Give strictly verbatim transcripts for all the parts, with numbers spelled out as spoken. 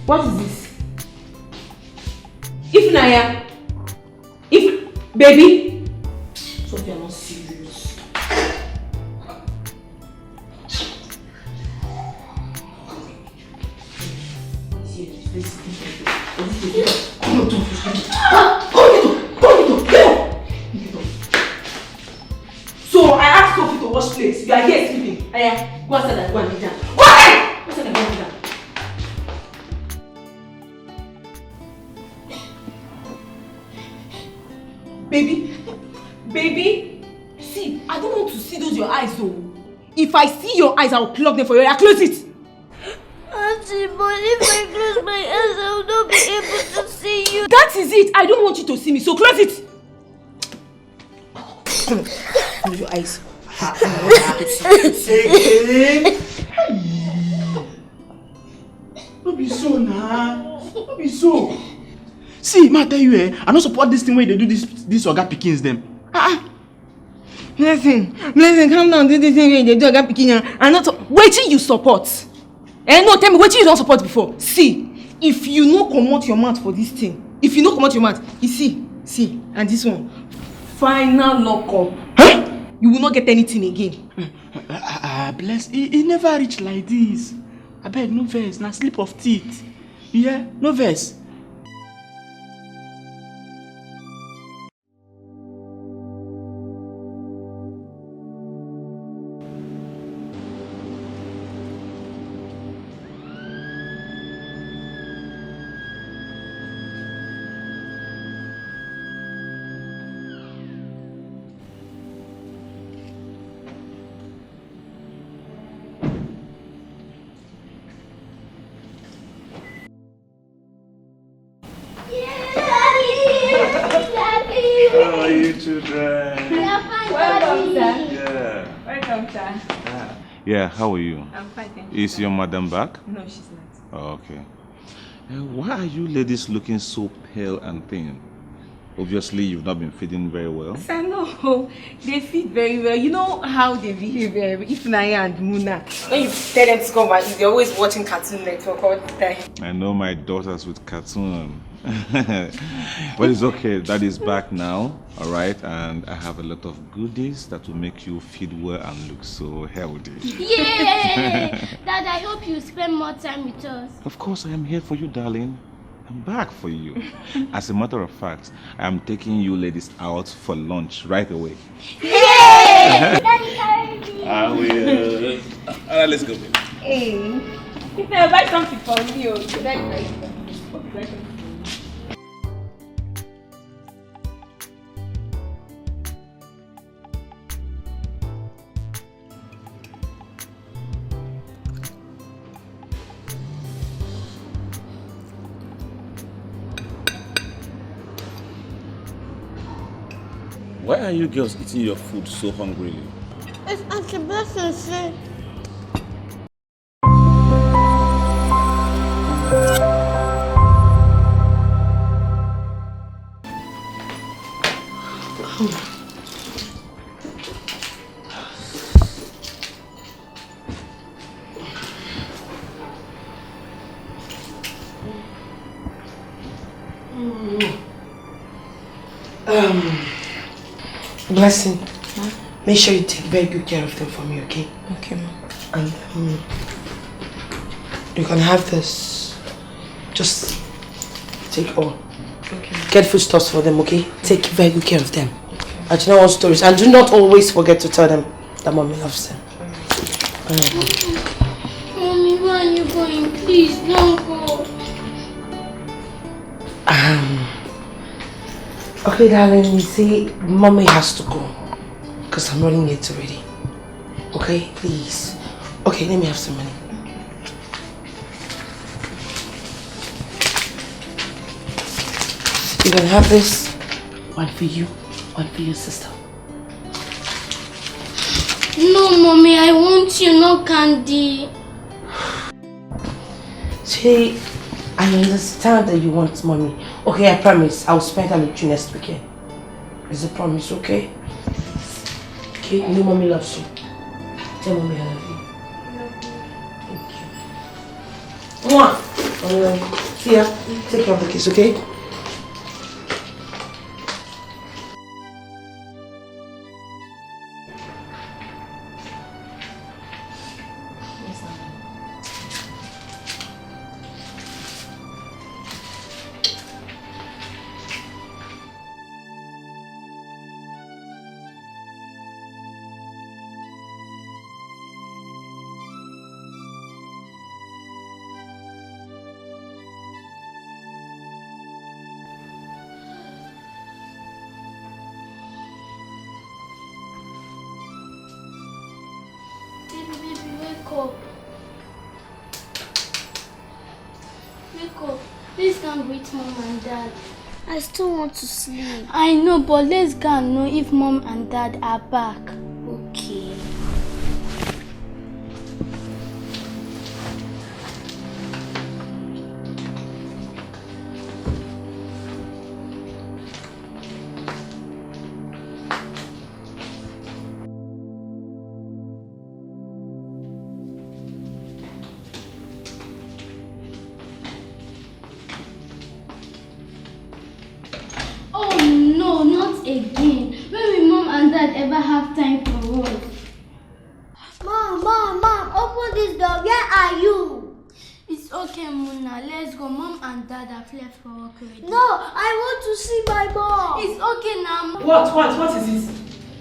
What is this? If Naya, if baby, Sophia, not serious. So I asked Sophie to wash plates. You are here sleeping. Aya, go outside and go and kneel down. Go outside! Go outside and go and kneel down. Baby, baby, see, I don't want to see those your eyes though. If I see your eyes, I'll plug them for you. I close it. Auntie, but if I close my eyes, I will not be able to see you. That is it. I don't want you to see me, so close it. Close your eyes. Again? No be so na. No be so. See, ma tell you, eh, I no support this thing wey dey do this this oga pikins dem. Ah, ah. Blessing, blessing, calm down. This thing wey you dey do oga pikin, I no. Wetin you support? Eh, no, tell me wetin you don support before. See, if you no comot your mouth for this thing, if you no comot your mouth, you see, see, and this one, final lock up. Huh? You will not get anything again. Ah, ah, ah, bless. E, e never reach like this. Abeg, no vex. Na slip of teeth. Yeah, no vex. How are you children? We are fine, Daddy. Welcome, sir. Yeah. Welcome, sir. Ah. Yeah, how are you? I'm fine, thank you, sir. Is your madam back? No, she's not. Oh, okay. Eh, why are you ladies looking so pale and thin? Obviously, you've not been feeding very well. Sir, no, they feed very well. You know how they behave, eh, Ifunanya and Muna. When you tell them to come and eat, they're always watching Cartoon Network all the time. I know my daughters with cartoon. But it's okay. Daddy's back now, all right? And I have a lot of goodies that will make you feed well and look so healthy. Yay! Dad, I hope you spend more time with us. Of course, I am here for you, darling. I'm back for you. As a matter of fact, I am taking you ladies out for lunch right away. Yay! Daddy, carry me. I will. All right, let's go, baby. Hey, if I buy something for me, oh, should I buy something? Hope you buy something for me. Why are you girls eating your food so hungrily? It's Auntie Blessing say. Um, Blessing, make sure you take very good care of them for me, okay? Okay, ma. And um, you can have this. Just take all. Okay. Get foodstuffs for them, okay? Take very good care of them. Okay. I do not want stories. And do not always forget to tell them that mommy loves them. Mommy, where are you going? Please, don't go. Um, okay, darling, you see, mommy has to go. Because I'm running late already. Okay, please. Okay, let me have some money. You can have this. One for you, one for your sister. No, mommy, I want you, not candy. See, I understand that you want mommy. Okay, I promise I'll spend time with you next weekend. It's a promise, okay? Okay, you know mommy loves you. Tell mommy I love you. Thank you. Mwah! Here, take care of the kids, okay? Baby, baby, wake up. Wake up. Please can't greet mom and dad. I still want to sleep. I know, but let's go and know if mom and dad are back. Okay. Oh no, not again. When will mom and dad ever have time for us? Mom, mom, mom, open this door. Where are you? It's okay, Muna. Let's go. Mom and dad have left for work already. No, I want to see my mom. It's okay now. What, what, what is this?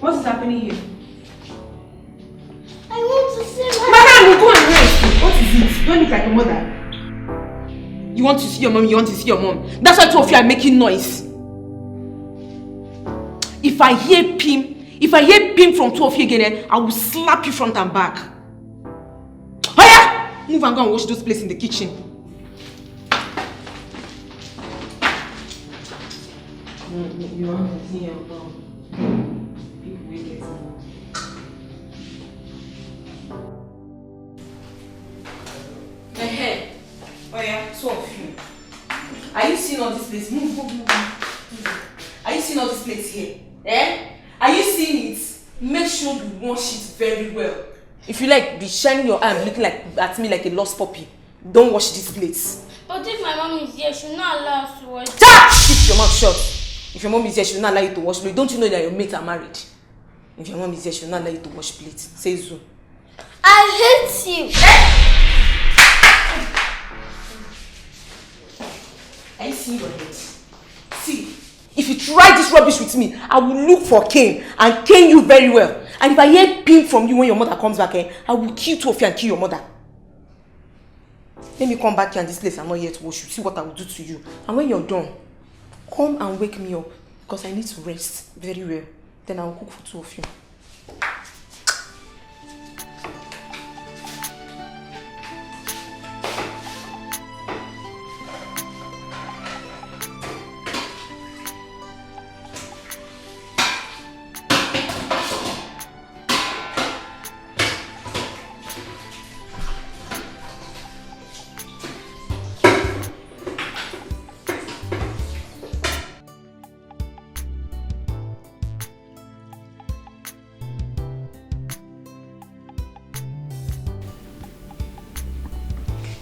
What is happening here? I want to see my Madam, go and rest. What is it? You don't look like a mother. You want to see your mom, you want to see your mom. That's why two of you are making noise. If I hear pim, if I hear pim from two of you again, eh, I will slap you front and back. Oya! Move and go and wash those plates in the kitchen. You, you, you want to see your mom? People will get mad. Ehe. Oya, two of you. Are you seeing all this place? Move, move, move, move. Are you seeing all this place here? Eh? Are you seeing it? Make sure you wash it very well. If you like, be shining your eye and looking like at me like a lost puppy. Don't wash these plates. But if my mom is here, she will not allow us to wash. Keep your mouth shut. If your mom is here, she will not allow you to wash plate. Don't you know that your mates are married? If your mom is here, she will not allow you to wash plate. Say zoo. I hate you. Are you seeing your head? See, if you try this rubbish with me, I will look for cane and cane you very well. And if I hear pim from you when your mother comes back, eh, I will kill two of you and kill your mother. Let me come back here and this place, I'm not here to wash you. See what I will do to you. And when you're done, come and wake me up because I need to rest very well. Then I will cook for two of you.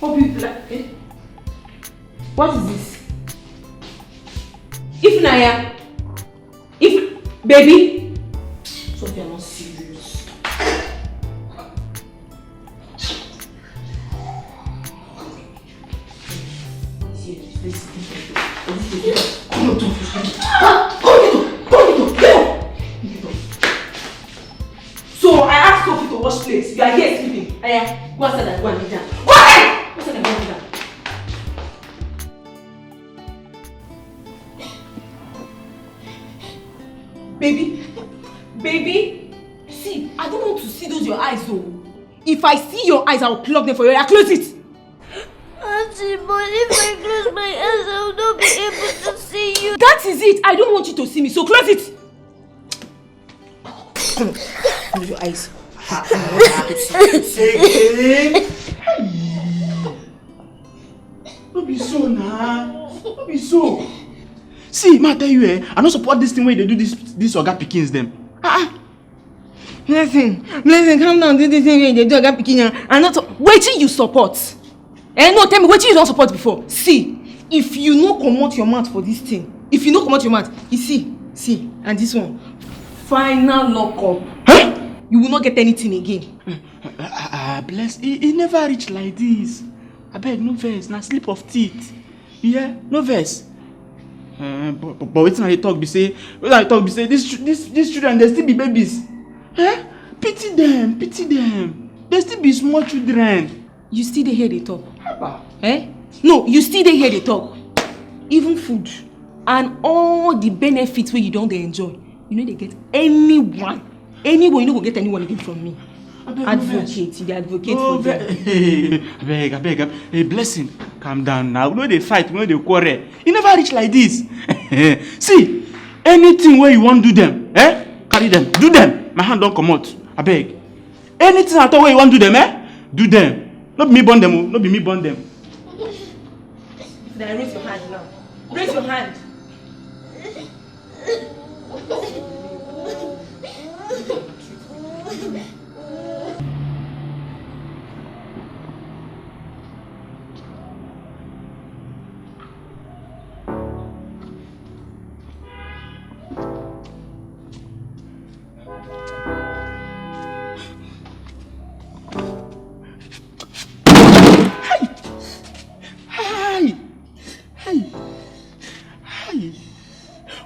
Hope you like, eh? What is this? If Naya, if baby, so you are not serious. So I asked Sophie to wash plates. You are here sleeping. Aya, go outside and go and lay down. Go ahead! Go outside and go and lay down. Baby, baby, see, I don't want to see those your eyes though. If I see your eyes, I will plug them for you. Aya, close it. Auntie, but if I close my eyes, I will not be able to see you. That is it. I don't want you to see me, so close it. Close your eyes. Again? No be so na. No be so. See, ma tell you, eh, I no support this thing wey dey do this, this oga pikins dem. Ah, ah. Blessing, Blessing, calm down. This thing wey dey do oga pikin, I no to. Wetin you support? Eh, no, tell me, wetin you don support before? See, if you no comot your mouth for this thing, if you no comot your mouth, you see, see, and this one, final lock up. Huh? You will not get anything again. Ah, ah, ah, bless. E, e never reach like this. Abeg, no vex. Na slip of teeth. Yeah, no vex. Uh, but, but, but wetin I dey talk be say, wetin I dey talk be say, these chil-, these, these children, they still be babies. Eh? Pity them, pity them. They still be small children. You still dey here dey talk? Haba. Eh? No, you still dey here dey talk. Even food and all the benefits wey you don dey enjoy, you no dey get anyone. Anywhere, you no go get anyone again from me. Abeg, no vex. Advocate, you dey advocate for them. Abeg, abeg, abeg. Hey, blessing, calm down now. We no dey fight, we no dey quarrel. E never reach like this. See, anything wey you wan do them, eh? Carry them, do them. My hand don comot. Abeg. Anything at all wey you wan do them, eh? Do them. No be me born them o, no be me born them. If na, raise your hand now. Raise your hand. Hi! Hi! Hi!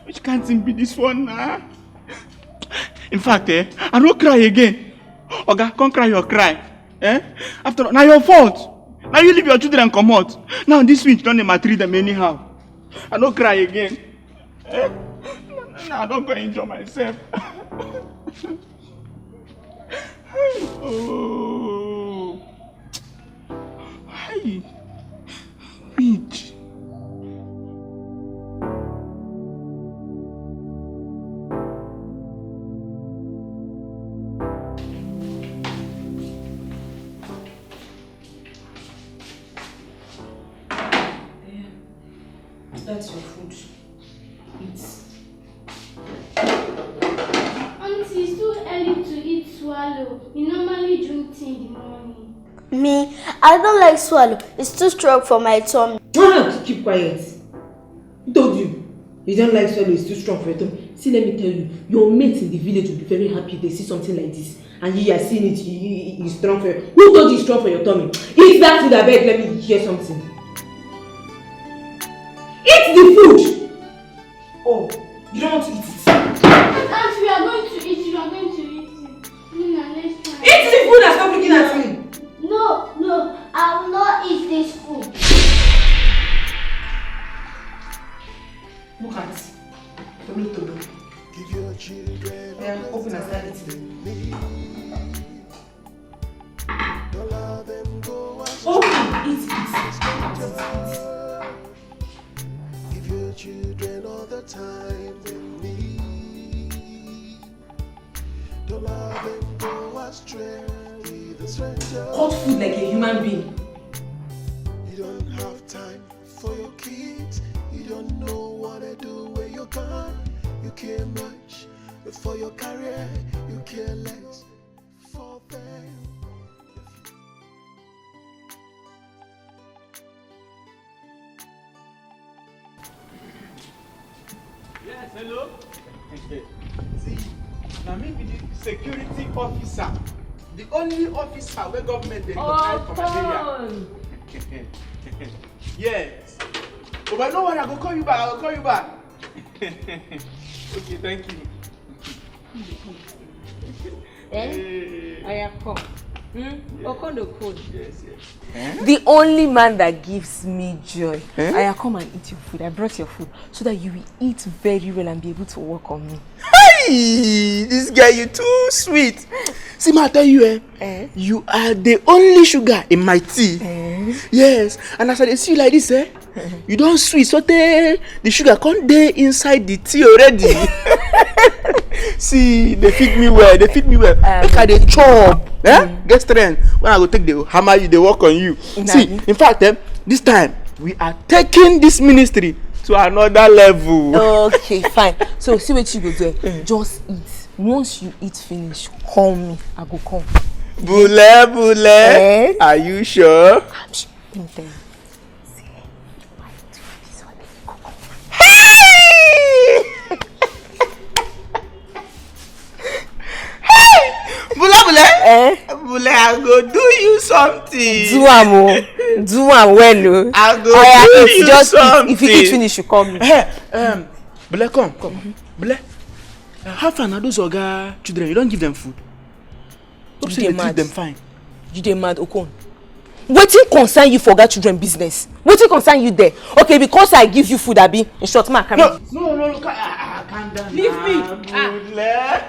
Which kind thing be this one now? In fact, eh, I no cry again. Oga, come cry your cry. Eh? After all, na your fault. Now you leave your children comot. Now this winch don dey maltreat them anyhow. I no cry again. Eh? Now I don go enjoy myself. Oh. Hi. Weed. That's your food. Eat. Auntie, it's too early to eat swallow. You normally drink tea in the morning. Me, I don't like swallow. It's too strong for my tummy. Why not you keep quiet? Who told you? You don't like swallow, it's too strong for your tummy. See, let me tell you, your mates in the village will be very happy if they see something like this. And you are seeing it, you, you, you, it's strong for your, who told you it's strong for your tummy? Eat that food, I beg, let me hear something. Eat the food! Oh, you don't want to eat it? But auntie, we are going to eat it, we are going to eat it. Nina, let's try. Eat the food and stop looking at me. No, no, I will not eat this food. Look at Tolo Tolo. Give your children. Yeah, open and start eating. Don't let them go astray. Open, eat, eat, eat, eat, eat. Give your children all the time they need. Don't let them go astray with a stranger. Cut food like a human being. You don't have time for your kids. You don't know what to do when you're gone. You care much for your career. You care less for them. Yes, hello. See, na me be the security officer, the only officer wey government dey recognize for my area. Yes. Oh, but no worry, I go call you back. I go call you back. Okay, thank you. Eh? Hey. Oya, come. Hmm? Yes. Okondo code. Yes, yes. Eh? The only man that gives me joy. Eh? Oya, come and eat your food. I brought your food so that you will eat very well and be able to work on me. Hey! This girl, you too sweet. See, ma, I tell you, eh? Eh? You are the only sugar in my tea. Eh? Yes, and as I dey see you like this, eh? You don sweet so tey the sugar come dey inside the tea already. See, they feed me well, they feed me well. Um, make I dey chop. Eh? Mm. Get strength. When I go take the hammer, you dey work on you. Nah. See, in fact, eh, this time we are taking this ministry to another level. Okay, fine. So see what you go do. Eh? Just eat. Once you eat finish, call me. I go come. Bule, bule. Eh? Are you sure? I'm sure. Tell you. Bule, bule. Eh? Bule, I go do you something. Do am o. Do am well o. I go Oya, do eat, you just something. Eat. If you eat finish, you call me. Hey, um, bule, come, come. Bule, uh, how far na those oga children? You don give them food? Hope say you dey treat them fine. You dey mad, Okon? Wetin concern you for oga children business? Wetin concern you there? Okay, because I give you food, abi? In short, ma, calm down. No, no, no, no, ca- ah, ah, calm down. Leave me. Ah. Bule.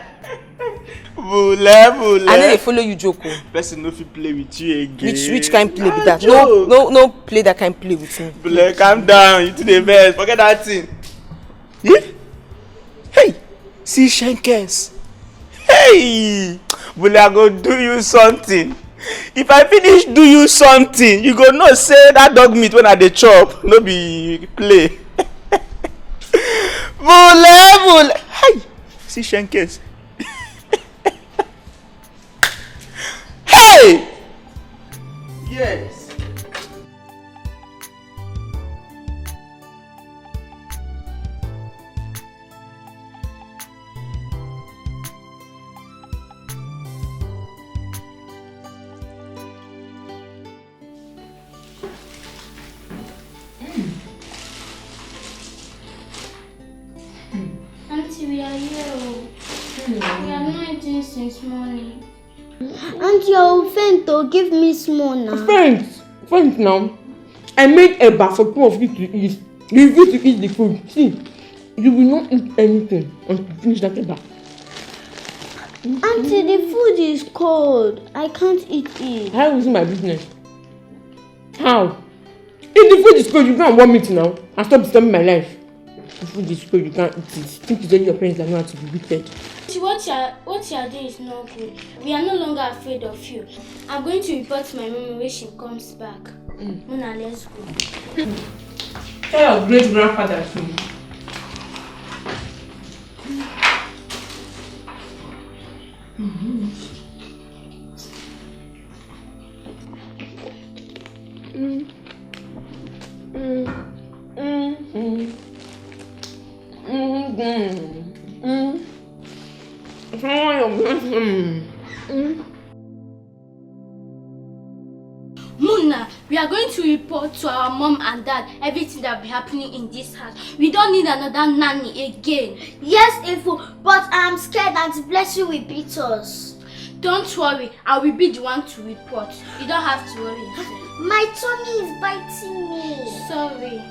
Bule, bule. I no dey follow you joke o. Person no fit play with you again. Which which kind play be that? No, no, no play that kind play with me. Bule, calm down. You too dey vex. Forget that thing. Eh? Hey, see Shenkes. Hey, Bule, I go do you something. If I finish do you something, you go know say that dog meat when I dey chop, no be play. Bule, bule. Hey, see Shenkes. Hey! Yes. Auntie, we are here. Oh. We have not eaten since morning. Auntie, you faint to give me small now. Faint, faint now. I made a bar for two of you to eat. You refuse to eat the food. See, you will not eat anything until you finish that bar. Auntie, the food is cold. I can't eat it. How is it my business? How? If the food is cold, you can't warm it now and stop disturbing my life. The food is cold, you can't eat it. Think it's only your parents that know how to be wicked. See, what you are, what you are doing is not good. We are no longer afraid of you. I'm going to report to my mom when she comes back. Mm. Mona, let's go. Tell your great grandfather to me. Mm-hmm. Mm. Mm. Mm. Mm. Mm. Mm. Mm. Mona, we are going to report to our mom and dad everything that will be happening in this house. We don't need another nanny again. Yes, Ifo, but I'm scared Auntie Blessing will beat us. Don't worry, I will be the one to report. You don't have to worry yourself. My tummy is biting me. Sorry.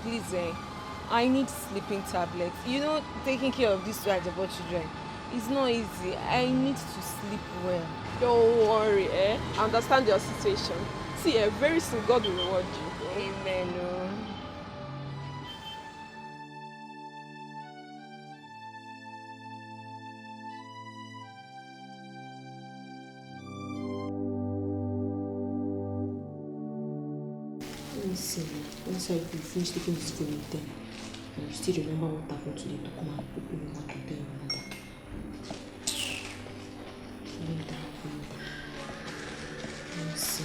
Please, eh, I need sleeping tablets. You know, taking care of these two Ajabo children is not easy. I need to sleep well. Don't worry, eh? I understand your situation. See, eh, very soon God will reward you. Amen. Oh. Let me see. Once I go finish taking this phone with them, I will still remember what happened today to come and open my mouth to tell your mother. Let me see.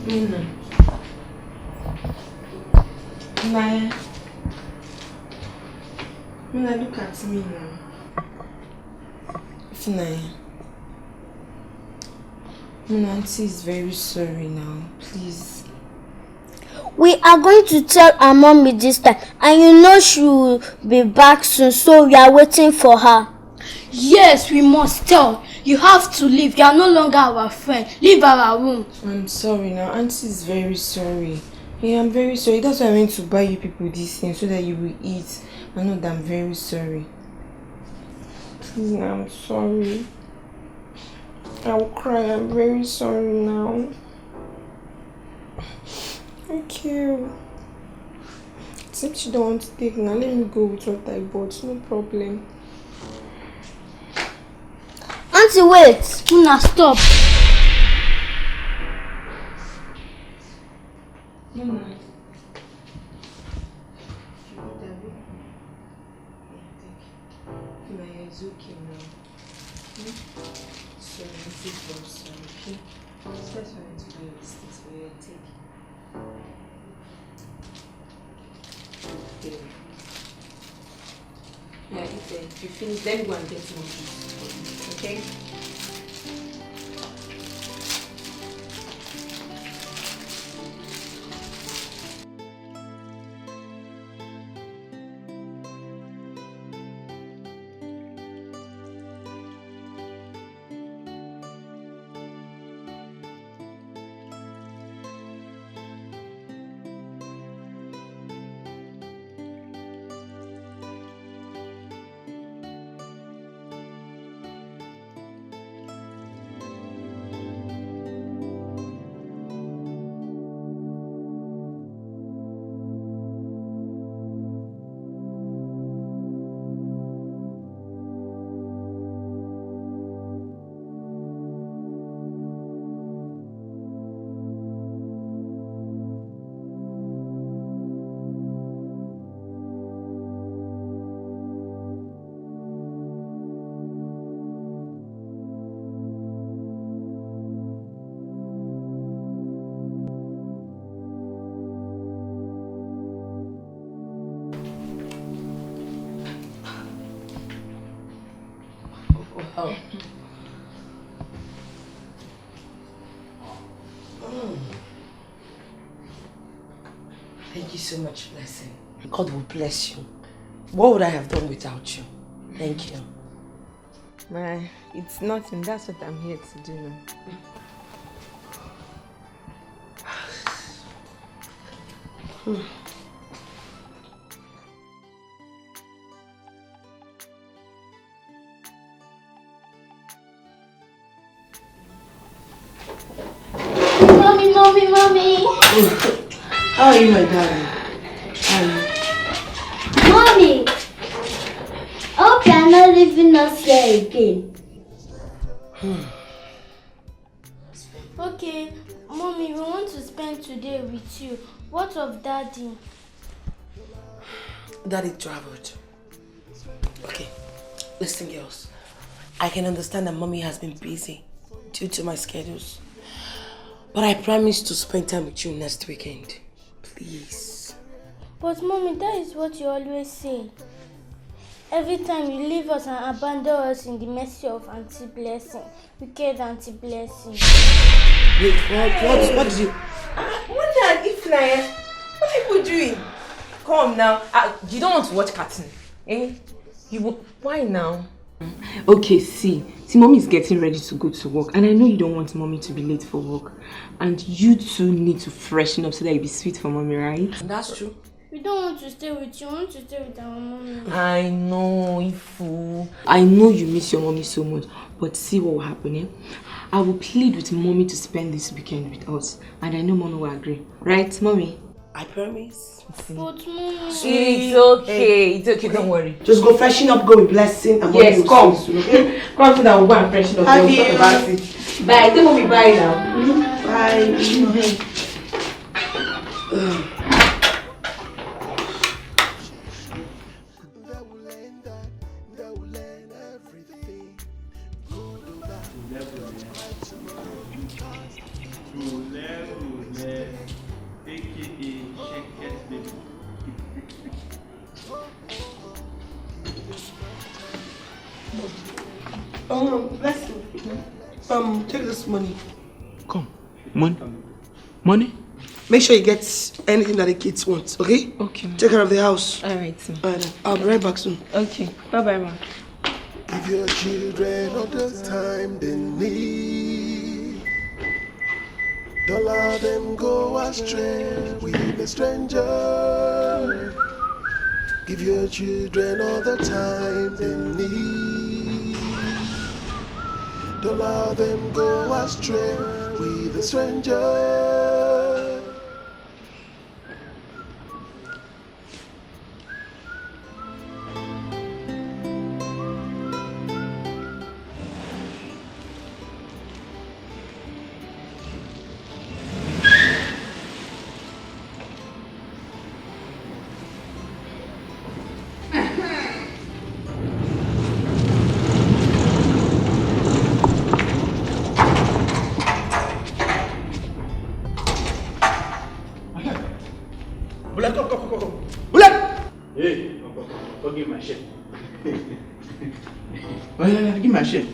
Mina. Naya. Mina, look at me now. Naya. Mina, auntie is very sorry now. Please. We are going to tell our mommy this time, and you know she will be back soon, so we are waiting for her. Yes, we must tell. You have to leave. You are no longer our friend. Leave our room. I'm sorry now. Auntie is very sorry. Yeah, I'm very sorry. That's why I went to buy you people this thing so that you will eat. I know that I'm very sorry. Please, I'm sorry. I will cry. I'm very sorry now. Okay. Since she don't want to take now, let me go with what I bought. No problem. Auntie, wait. Una, stop. Mama. She good, abi? Yeah, thank you. Mama, it's okay now. Hmm? So, I take some, some, okay? That's why I want to buy this thing for you. Take. Okay. Yeah, eat there. If you finish, let me go and get more juice for you, okay? Wow. Mm. Thank you so much, Blessing. God will bless you. What would I have done without you? Thank you. My, it's nothing. That's what I'm here to do now. Hmm. Mommy, mommy, mommy. How are you, my darling? How are you? Mommy, I hope you are not leaving us here again. Hmm. Okay, mommy, we want to spend today with you. What of daddy? Daddy traveled. Okay, listen, girls. I can understand that mommy has been busy due to my schedules. But I promise to spend time with you next weekend. Please. But mommy, that is what you always say. Every time you leave us and abandon us in the mercy of Auntie Blessing, wicked Auntie Blessing. Wait, what, what, what did you? Ah, what the, if na, eh? What are you doing? Come now. Ah, you don't want to watch cartoon, eh? You wo-, why now? Okay, see, see, mommy is getting ready to go to work, and I know you don't want mommy to be late for work, and you two need to freshen up so that you be sweet for mommy, right? That's true. We don't want to stay with you. We want to stay with our mommy. I know, Ifu. I know you miss your mommy so much, but see what will happen, eh? I will plead with mommy to spend this weekend with us, and I know mommy will agree. Right, mommy? I promise. But mommy. It's okay. It's okay. Don't worry. Just go freshen up, go with Blessing, and mommy will come soon, okay? Come so that we'll go and freshen up. Then we'll talk about it. Bye. Tell mommy bye now. Bye. Rule, rule, A K A Sheket Baby. Um, bless you. Um, take this money. Come. Money? Money? Make sure you get anything that the kids want, okay? Okay, ma. Take care of the house. All right, ma. All right, I'll be right back soon. Okay. Bye-bye, ma. Give your children all the time they need. Don't let them go astray with a stranger. Give your children all the time they need. Don't let them go astray with a stranger. Bullet, come, come, come, come, come. Bullet! Hey, come, come, come, come, give my share. Oh, yeah, yeah, give my share.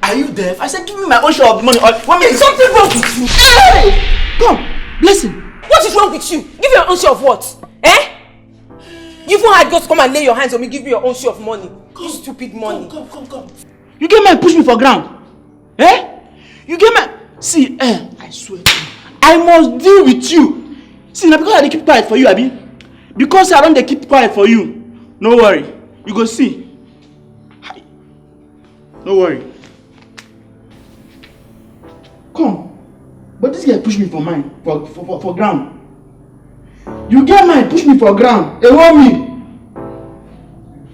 Are you deaf? I said, give me my own share of the money. Or, what me? Something wrong with you. Hey! Come, blessing. What is wrong with you? Give your own share of what? Eh? You even had just come and lay your hands on me, give me your own share of money. You stupid money. Come, come, come, come. You get mad, push me for ground. Eh? You get mad. See, eh, I swear to you, I must deal with you. See, now because I dey keep quiet for you, abi? Because I don dey keep quiet for you. No worry. You go see. Hi. No worry. Come. But this guy push me for mine, for, for, for, for ground. You get mine, push me for ground. Ewo me.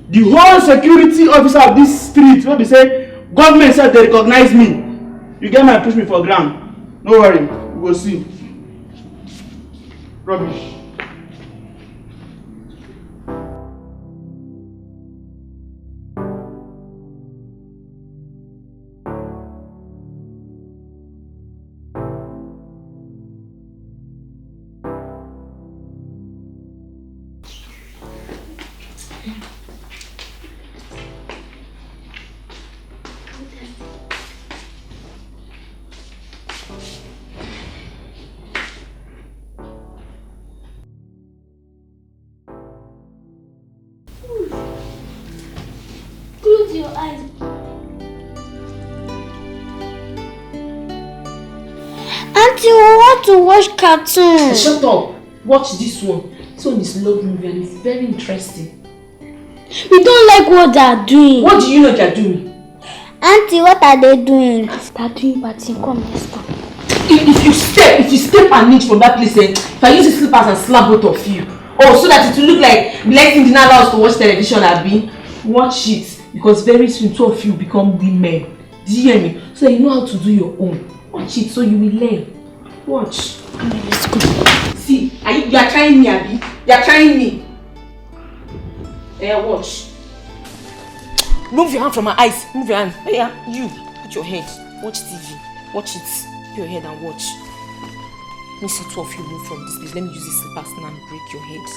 The whole security officer of this street, wey be say government sef dey recognize me. You get mine, push me for ground. No worry, we go see. Rubbish. Close your eyes. Auntie, we want to watch cartoon. Shut up. Watch this one. This one is love movie and it's very interesting. We don't like what they are doing. What do you know they are doing? Auntie, what are they doing? They are doing bad thing. Come, let's go. If, if you step, if you step an inch from that place, eh, if I use the slippers and slap both of you. Oh, so that it will look like blessing did not allow us to watch television, abi? Watch it, because very soon two of you become women. Do you hear me? So that you know how to do your own. Watch it, so you will learn. Watch. Come on, let's go. See, are you, you are trying me, abi? You are trying me. Eh, watch. Move your hand from my eyes. Move your hand. Hey, yeah, you. Put your head. Watch T V. Watch it. Put your head and watch. Let me see two of you move from this place. Let me use this slippers now and break your head.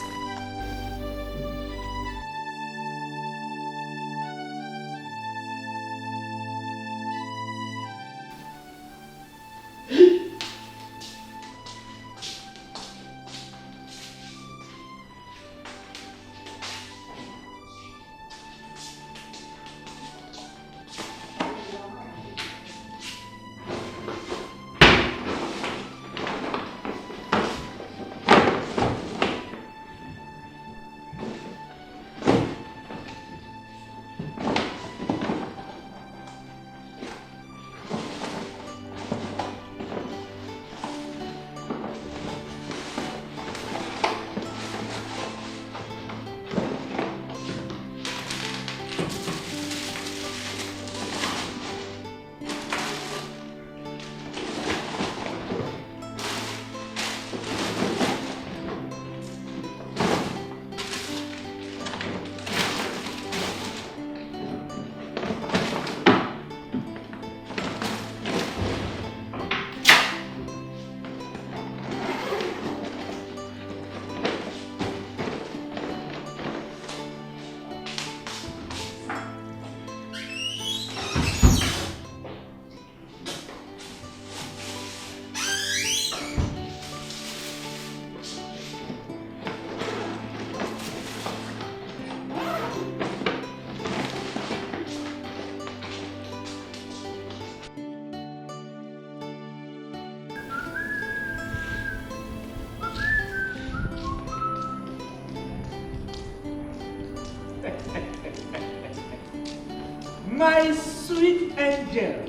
My sweet angel.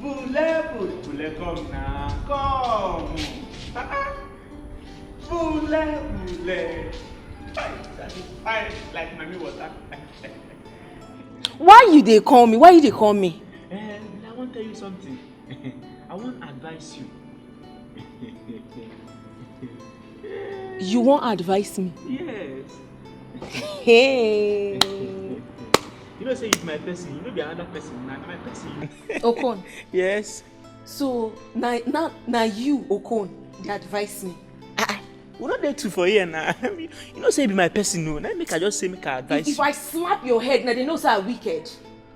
Bule, bule, bule, come now. Come. Ah, ah. Bule, bule. Fine, that is fine. Like mommy water. Why you dey call me? Why you dey call me? Eh, I wan tell you something. I wan advise you. You wan advise me? Yes. Hey. You know say you be my person. You no be another person. Na my person. Okon. Yes. So na na na you Okon dey advise me. We no dey two for here na. You know say you be my person o. Na make I just say make I advise If you. I slap your head, na dey know say I wicked.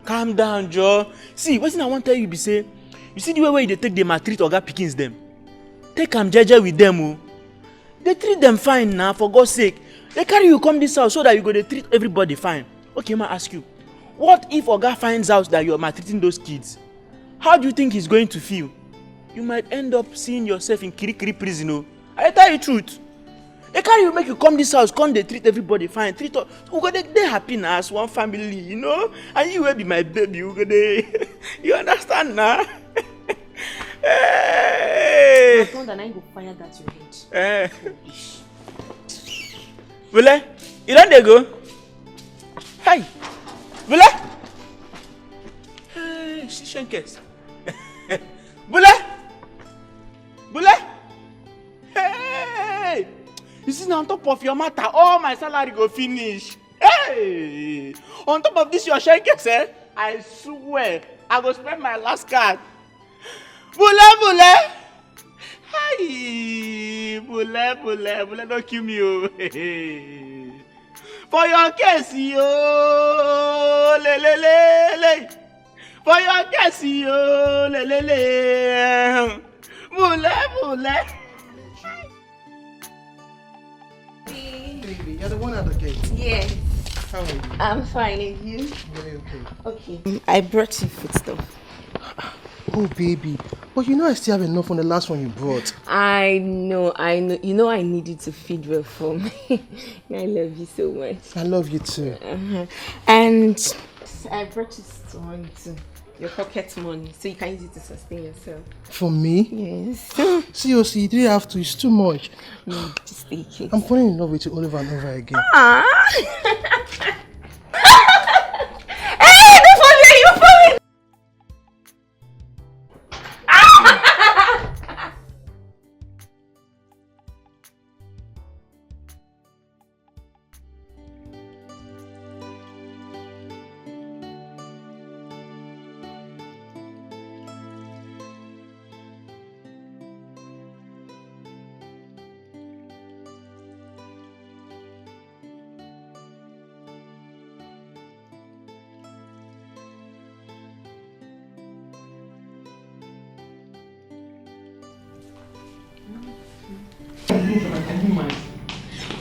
Calm down, Joe. See, wetin I wan tell you be say, you see the way wey you dey take dey maltreat oga pikins dem. Take am jeje with dem o. Dey treat dem fine na, for God's sake. Dey carry you come this house so that you go dey treat everybody fine. Okay, ma ask you, what if oga finds out that you are maltreating those kids? How do you think he's going to feel? You might end up seeing yourself in Kirikiri prison o. I dey tell you truth. Dey carry you make you come this house, come dey treat everybody fine. Treat us. We go dey dey happy na as one family, you know? And you wey be my baby, we go dey. You understand na? Hey! Thunder, na you go fire that your head. Eh. Bule, you don dey go? Hi. Bule. Hey, see Shenkes. Bule. Bule. Hey. You see na on top of your matter, all my salary go finish. Hey. On top of this your Shenkes, eh? I swear, I go spend my last card. Bule, bule. Hi. Bule, bule, bule, don't kill me o. For your case, yo. Le, le, le, le. For your case, yo. Le, le, le. Bule, bule. Baby, you're the one at the gate. Yes, How are you? I'm fine. And you? Very okay. Okay. I brought you food stuff. Oh, baby. But you know I still have enough from the last one you brought. I know, I know. You know I need you to feed well for me. I love you so much. I love you too. Uh-huh. And I brought you some money too. Your pocket money, so you can use it to sustain yourself. For me? Yes. See, you see, you don't have to. It's too much. No, just take it. I'm falling in love with you all over and over again. Ah. Hey, don't fall there, you fall in.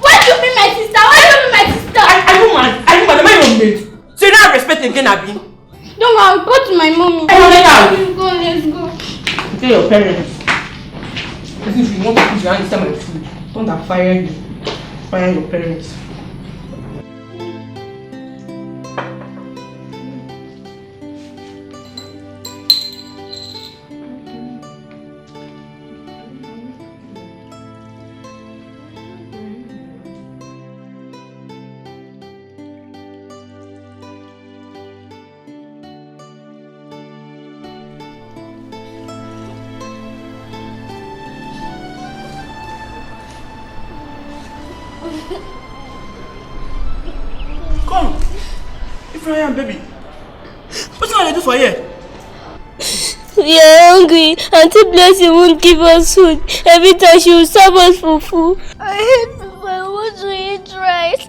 What do you mean, my sister? What do you mean, my sister? Are, are you mad? Are you mad? Am I your maid? So you don't have respect again, Abi? Don't worry, go to my mommy. Hey, no, no, no. Let's go, let's go. Tell your parents. If you want to put your hand inside my food, don't that fire you. Fire your parents. Come. Ifeanyi, baby. Wetin I dey do for here? We are hungry. Auntie Blessing won't give us food. Every time she will serve us fufu. I hate fufu. I want to eat rice.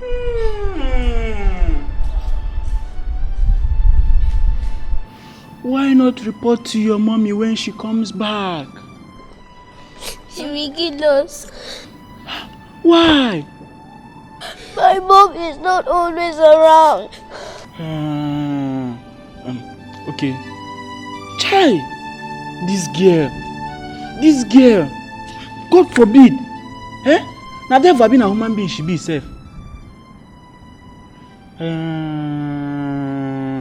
Hmm. Why not report to your mommy when she comes back? She will kill us. Why? My mom is not always around. Uh, um, okay. Chai! This girl. This girl. God forbid. Eh? Na devil abi na human being she be sef. Uh,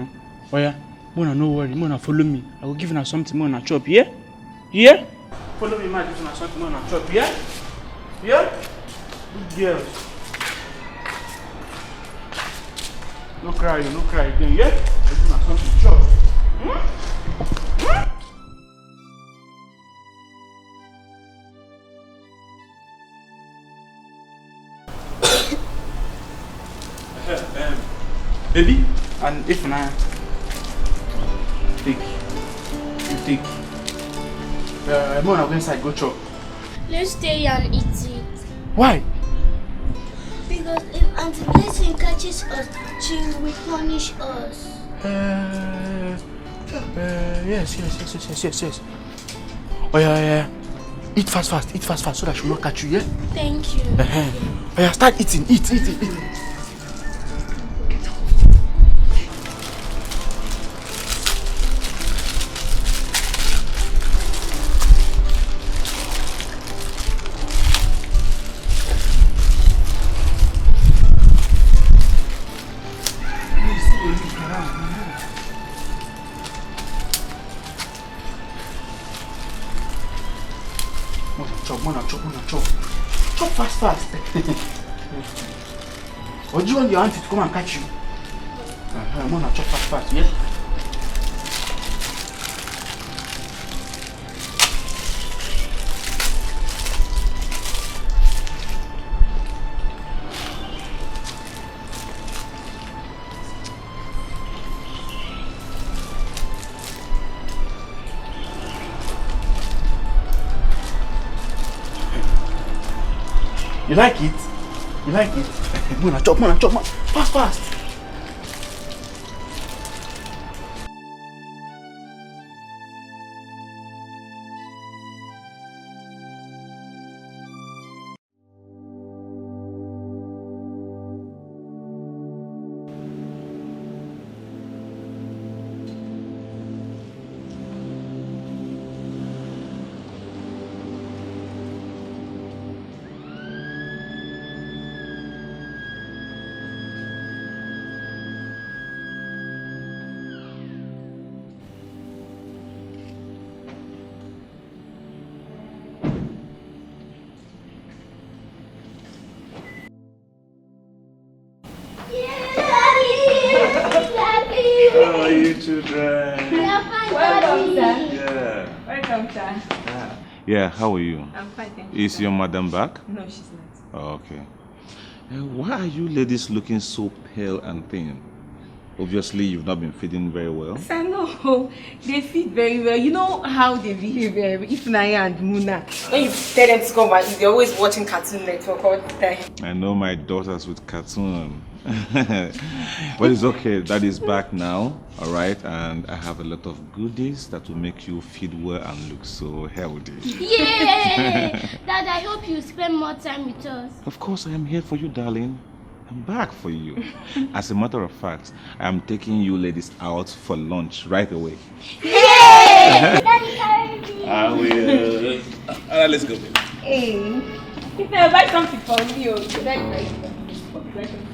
Oya, make una no worry, make una follow me. I go give una something, make una chop, yeah? Yeah? Follow me, make I give una something, make una chop, yeah? Yeah? Good girls. No cry, you no cry again, yeah? I give una something chop. Hmm? Hmm? Ehem, ehem. Baby, and if na take, you take. Uh, more na go inside go chop. Let's stay and eat it. Why? Because if Auntie Blessing catches us, she will punish us. Uh, uh, yes, yes, yes, yes, yes, yes, yes. Oh yeah, yeah, yeah. Eat fast, fast, eat fast, fast, so that she will not catch you, yeah? Thank you. Uh-huh. Oh yeah, start eating, eat, eat, eat, eat. Mona chop, mona chop, mona chop. Chop fast, fast. Or do you want your auntie to come and catch you? Uh-huh, mona chop fast, fast, yeah? You like it? You like it? Mona chop, mona chop, mona. Fast, fast. How are you children? We are fine, Welcome, Daddy. Sir. Yeah. Welcome, sir. Yeah. Yeah, how are you? I'm fine, thank you, Is sir. Your madam back? No, she's not. Oh, okay. Uh, why are you ladies looking so pale and thin? Obviously, you've not been feeding very well. Sir, no, they feed very well. You know how they behave, uh, Ifunanya and Muna. When you tell them to come and eat, they're always watching Cartoon Network all the time. I know my daughters with cartoon. But it's okay, Daddy's back now, all right? And I have a lot of goodies that will make you feed well and look so healthy. Yay! Dad, I hope you spend more time with us. Of course, I am here for you, darling. I'm back for you. As a matter of fact, I am taking you ladies out for lunch right away. Yay! I will. All right, let's go, baby. Hey, if I buy something for me, oh, you like buy something. Buy something for me.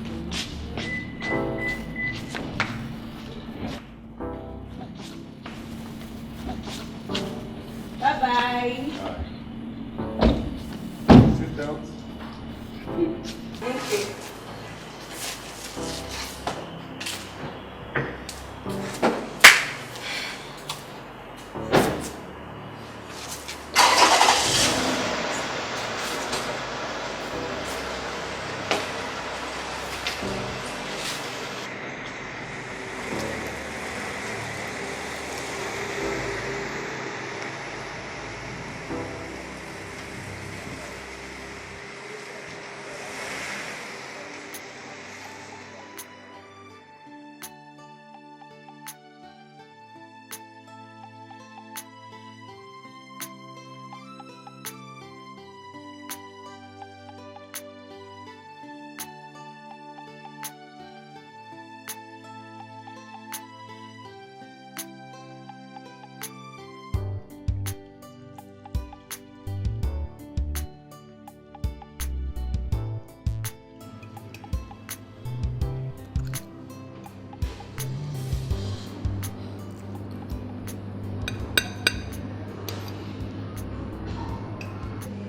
Bye bye. All right. Sit down. Okay.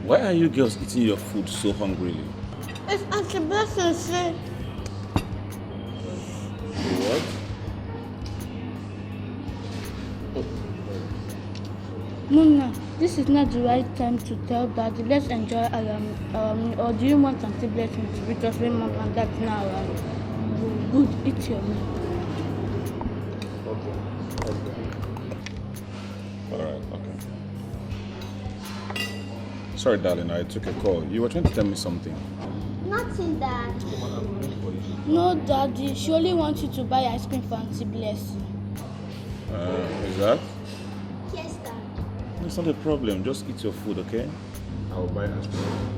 Why are you girls eating your food so hungrily? It's Auntie Blessing say. What? Mona, this is not the right time to tell Daddy. Let's enjoy our, our meal. Or do you want Auntie Blessing to beat us when Mom and Dad now around? Good, eat your meal. Okay. Okay. All right. Okay. Sorry, darling, I took a call. You were trying to tell me something. Nothing, Dad. No, Daddy. She only wants you to buy ice cream for Auntie Blessing. Uh, is that? Yes, Dad. It's not a problem. Just eat your food, okay? I'll buy ice cream.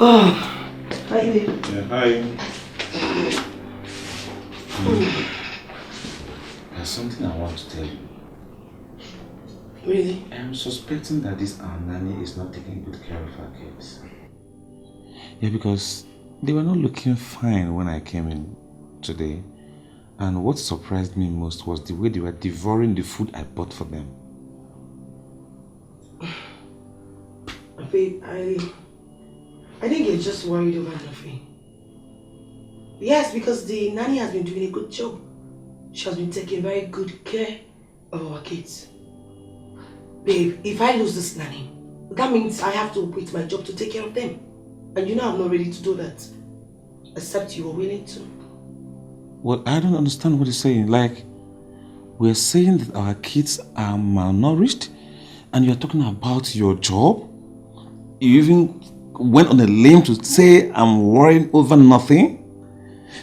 Oh, hi there. Yeah, hi. Hmm. There's something I want to tell you. Really? I'm suspecting that this our nanny is not taking good care of her kids. Yeah, because they were not looking fine when I came in today. And what surprised me most was the way they were devouring the food I bought for them. Babe, I, I think you're just worried over nothing. Yes, because the nanny has been doing a good job. She has been taking very good care of our kids. Babe, if I lose this nanny, that means I have to quit my job to take care of them. And you know I'm not ready to do that. Except you are willing to. Well, I don't understand what he's saying. Like, we're saying that our kids are malnourished, and you're talking about your job? You even went on a limb to say I'm worrying over nothing?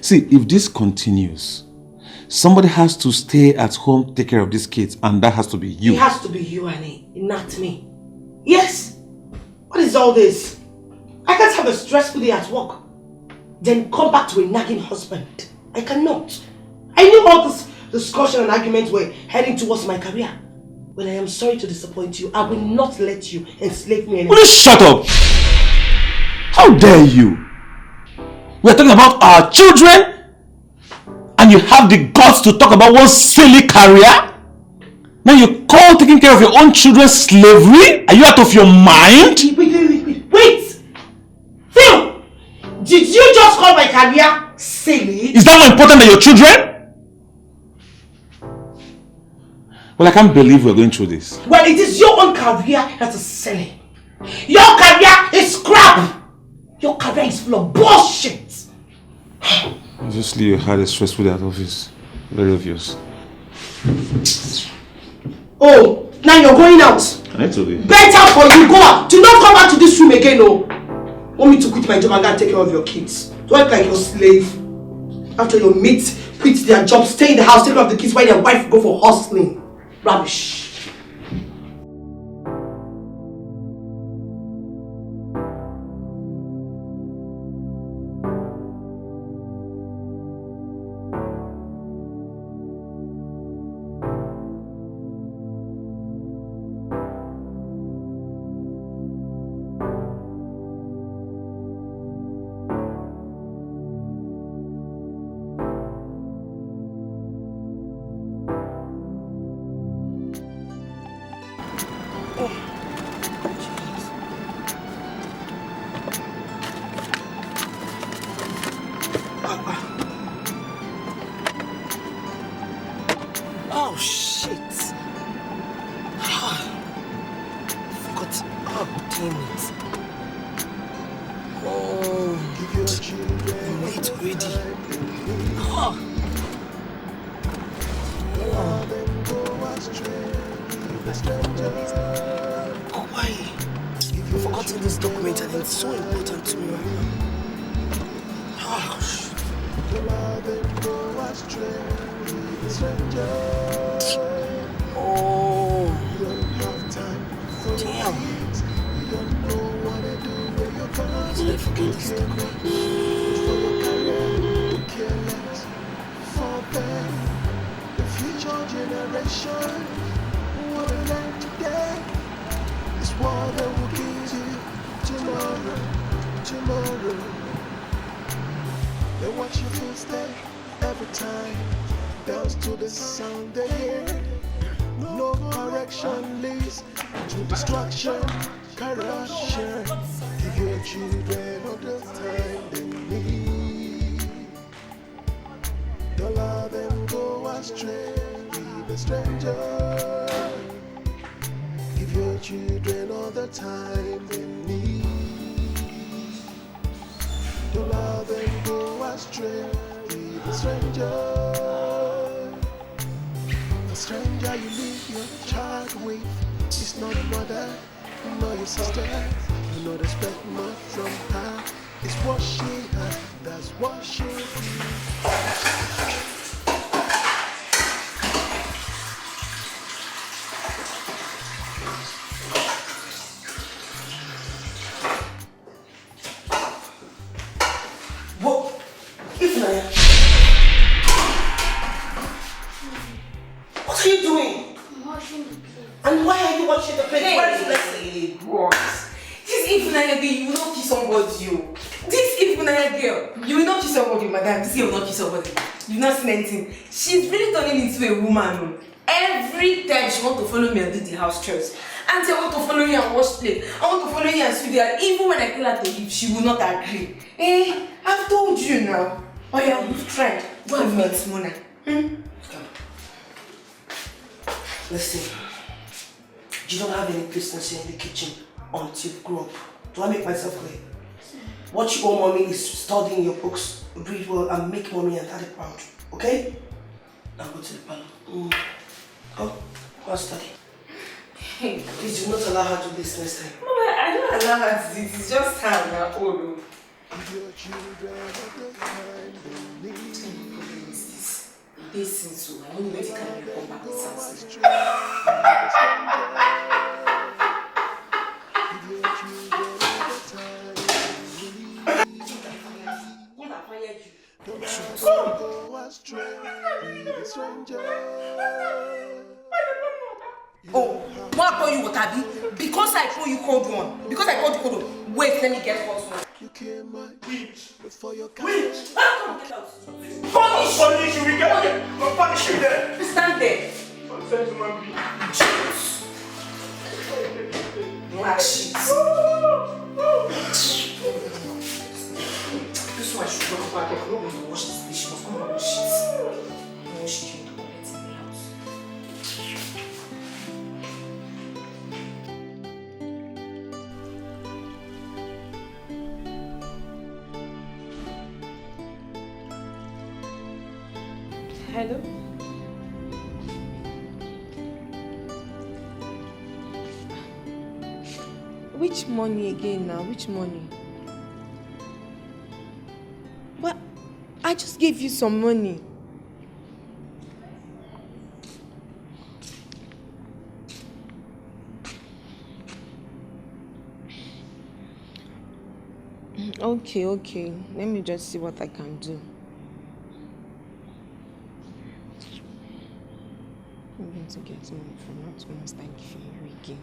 See, if this continues, somebody has to stay at home, take care of these kids, and that has to be you. It has to be you, Annie, not me. Yes! What is all this? I can't have a stressful day at work, then come back to a nagging husband. I cannot. I knew all this discussion and arguments were heading towards my career. Well, I am sorry to disappoint you. I will not let you enslave me anymore. Will you shut up? How dare you? We are talking about our children, and you have the guts to talk about one silly career? Now you call taking care of your own children slavery? Are you out of your mind? Wait, wait, wait, wait, wait. Phil, did you just call my career silly? Is that more important than your children? Well, I can't believe we're going through this. Well, it is your own career that is silly. Your career is crap. Your career is full of bullshit. Obviously, you had a stressful day at office. Very obvious. Oh, now you're going out. I need to be. Better for you, go out. Do not come back to this room again, no. Want me to quit my job and go and take care of your kids? Do I look like your slave? After your mates quit their job, stay in the house, take care of the kids while their wife go for hustling. Rubbish. Oh shit! Ah, forgot. Oh, damn it! Oh, I'm late already. Oh. Oh. Oh, why? I've forgotten this document and it's so important to me right now. Oh, shit. Oh. Damn. How did I forget this document? For them, the future generation, what we learn today is what they will give Tomorrow, they watch your footstep every time. Bounce to the sound they hear. No correction leads to destruction, corruption. Give your children all the time they need. Don't let them go astray with a stranger. Give your children all the time they need. Don't let them go astray with a stranger. The stranger you leave your child with is not mother, not your sister. You not expect much from her. It's what she has, that's what she is. What? Ifunanya? What are you doing? I'm washing the plate. And why are you washing the plate? Hey. Where is Blessing? What? This Ifunanya girl, you will not kill somebody, you. This Ifunanya girl, you will not kill somebody, madam. This girl will not kill somebody. You've not seen anything. She's really turning into a woman, oh. Every time she want to follow me and do the house chores. Auntie, I want to follow you and wash plate. I want to follow you and sweep the house. Even when I tell her to leave, she will not agree. Eh, I've told you now. Oh yeah, you've tried. Go and meet Mona. Hmm? Come. Listen, you don't have any business here in the kitchen until you grow up. Do I make myself clear? What you owe mommy is studying your books, read well, and make mommy and daddy proud. Okay? Now go to the parlor. Mm. Go, go and study. Please do not allow her to do this next time. Mama, I don't allow her to do it. It's just her on her own. Give your children all the time they need. This thing too, I don't know where the kind of come back this house. Give your children all the time they need. What have I heard you? Oh, wan pour you water, abi? Because I pour you cold one. Because I pour you cold one. Wait, let me get hot one. You came my witch before your witch. Punish! Punish you, we get punish you there. Stand there. Nonsense human being. Black shit. This one should go back. I no go wash this dish. Must come and wash it. Wash it to collect in the house. Hello? Which money again now? Which money? But I just gave you some money. Okay, okay. Let me just see what I can do. I'm going to get money from that woman's thank you again.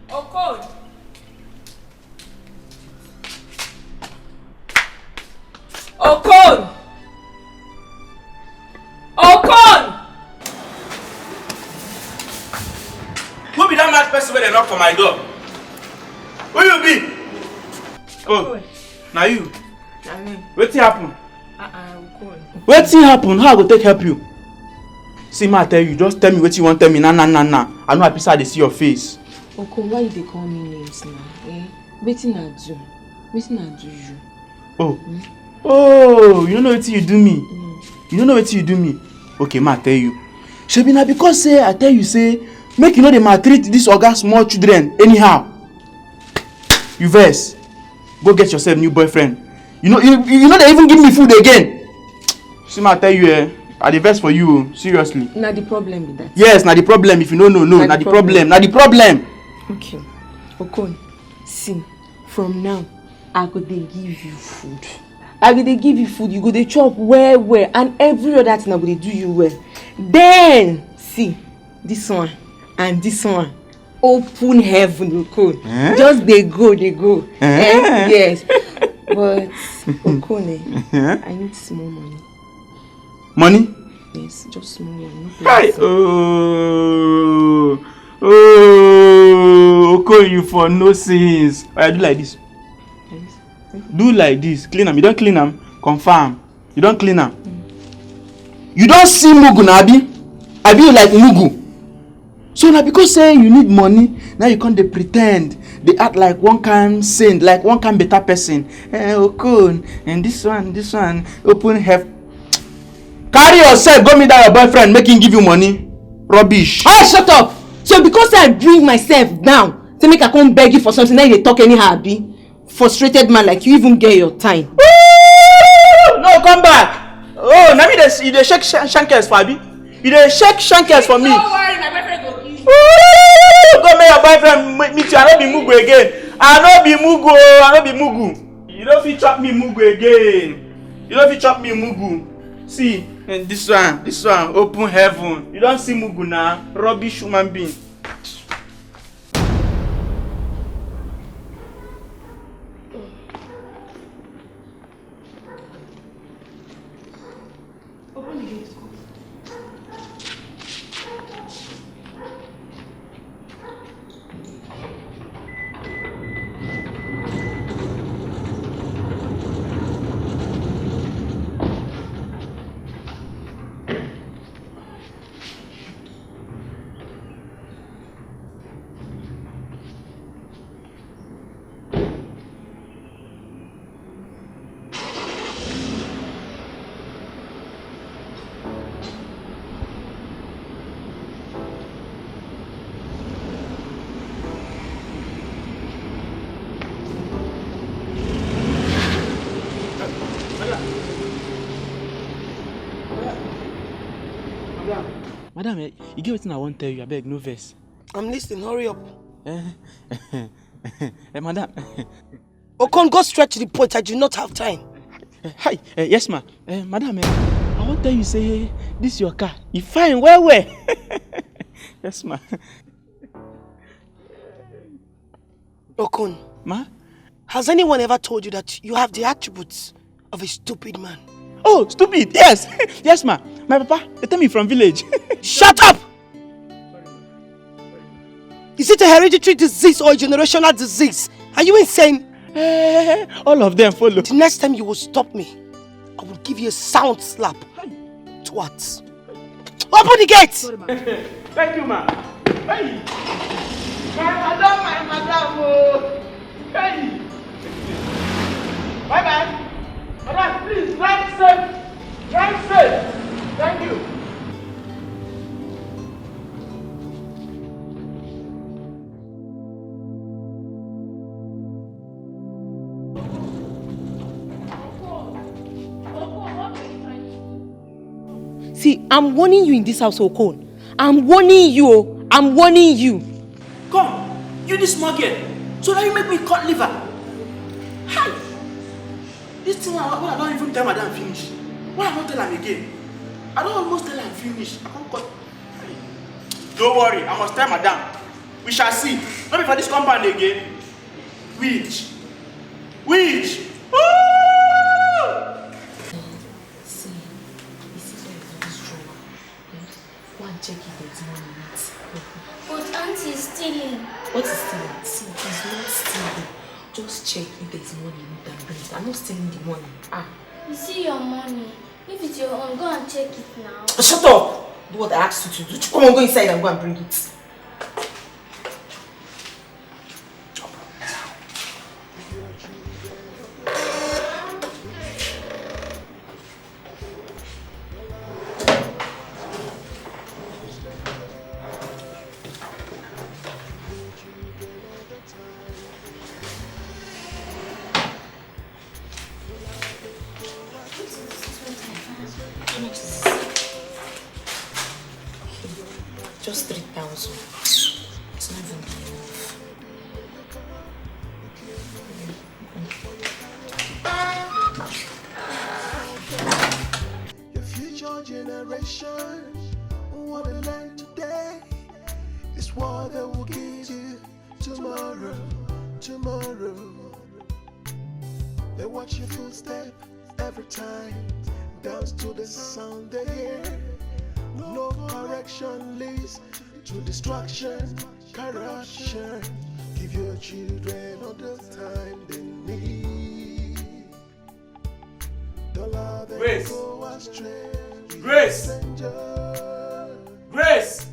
Okon! Okon! Okon! Who be that mad person wey dey knock for my door? Who you be? Oh, na you. Na me. Wetin happen? Uh-uh, Okon. Wetin happen? How I go take help you? See, ma, I tell you, just tell me wetin you wan tell me. Na, na, na, na. I know I pisa dey see your face. Okon, why you dey call me names now? Eh? Wetin I do? Wetin I do you? Oh. Hmm? Oh, you no know wetin you do me. Hmm. You no know wetin you do me. Okay, ma, I tell you. Shebi na because say I tell you say make you no dey maltreat this oga small children anyhow. You vex. Go get yourself new boyfriend. You know, you, you no dey even give me food again. See, ma, I tell you, eh, I dey vex for you, oh, seriously. Na the problem be that. Yes, na the problem. If you no know, no, na the problem. Na the problem. Okay. Okon, see, from now, I go dey give you food. I go dey give you food, you go dey chop well well, and every other thing I go dey do you well. Then, see, this one and this one, open heaven, Okon. Eh? Just dey go, dey go. Eh? Eh? Yes. But, Okon, eh, eh? I need small money. Money? Yes, just small one. No Hi! plenty. Oh, oh, Oko, you for no sins. Oya, do like this. Yes. Do like this. Clean am. You don clean am? Confirm. You don clean am? You don see mugu na, abi? Abi you like mugu? So na because say you need money, now you come dey pretend, dey act like one kind saint, like one kind better person. Eh, Okon, and this one, this one, open help. Carry yourself, go meet that your boyfriend, make him give you money. Rubbish. Hey, shut up! So because I bring myself down, say make I come beg you for something, now you dey talk anyhow, abi? Frustrated man like you even get your time. Ooh, no, come back. Oh, na me dey, you dey shake shan- shankers for, abi? You dey shake shankers for me. Don't worry, my boyfriend go give you. Ooh, go make your boyfriend m- meet you. I no be mugu again. I no be mugu. Oh, I no be mugu. You no fit chop me mugu again. You no fit chop me mugu. See, and this one, this one, open heaven. You don see mugu na? Rubbish human being. Open the gate. Madam, eh, you get wetin I wan tell you, abeg, no vex. I'm listening, hurry up. Eh, eh, madam. Okon, go straight to the point. I do not have time. Eh, hi, eh, yes, ma. Eh, madam, eh, I wan tell you say this your car, e fine well well. Yes, ma. Okon, ma? Has anyone ever told you that you have the attributes of a stupid man? Oh, stupid, yes. Yes, ma. My papa, they tell me from village. Shut up! Is it a hereditary disease or a generational disece? Are you insane? Eh, all of them follow. The next time you will stop me, I will give you a sound slap. Twat. Open the gate! Thank you, ma. Hey! My madam, my madam, oh! Hey! Bye bye. Madam, please drive safe. Drive safe. Thank you. See, I'm warning you in this house, Okon. I'm warning you, oh. I'm warning you. Come, you this small girl. So now you make me cut liver. Hi! This thing wey I, wey I don even tell madam finish. Why I no tell am again? I don almost tell am finish. I come cut. Don't worry, I must tell madam. We shall see. No be for this compound again. Witch. Witch. Ooh! See, you see, for this drawer. Go and check if there's money in it. But auntie is stealing. What is stealing? See, it's not stealing. Just check if there's money in it and bring it. I'm not stealing the money. Ah. You see your money. If it's your own, go and check it now. Shut up! Do what I asked you to do. Come on, go inside and go and bring it. How much is this? Just three thousand. It's not even enough. What we learn today is what they will give you tomorrow, tomorrow. They watch your footstep every time, dance to the sound they hear. No correction leads to destruction, corruption. Give your children all the time they need. Grace. Grace. Grace.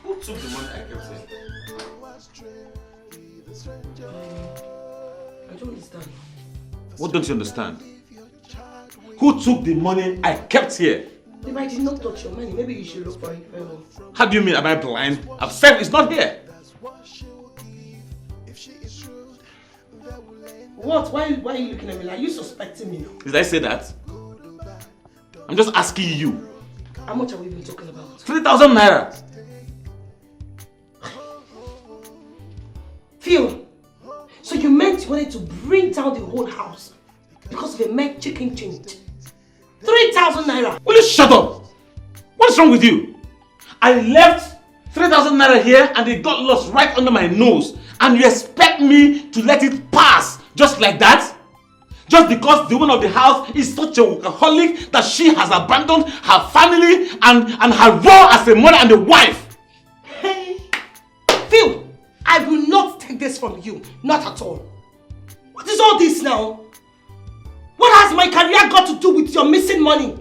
Who took the money I kept here? I don't understand. What don't you understand? Who took the money I kept here? If I did not touch your money, maybe you should look for it very well. How do you mean, am I blind? I've said it's not here. What? Why, why are you looking at me like you suspecting me? Did I say that? I'm just asking you. How much are we even talking about? Three thousand naira. Phil, so you meant you wanted to bring down the whole house because of a mere chicken change? Three thousand naira. Will you shut up? What is wrong with you? I left three thousand naira here and it got lost right under my nose. And you expect me to let it pass just like that? Just because the woman of the house is such a workaholic that she has abandoned her family and, and her role as a mother and a wife? Hey, Phil, I will not take this from you. Not at all. What is all this now? What has my career got to do with your missing money?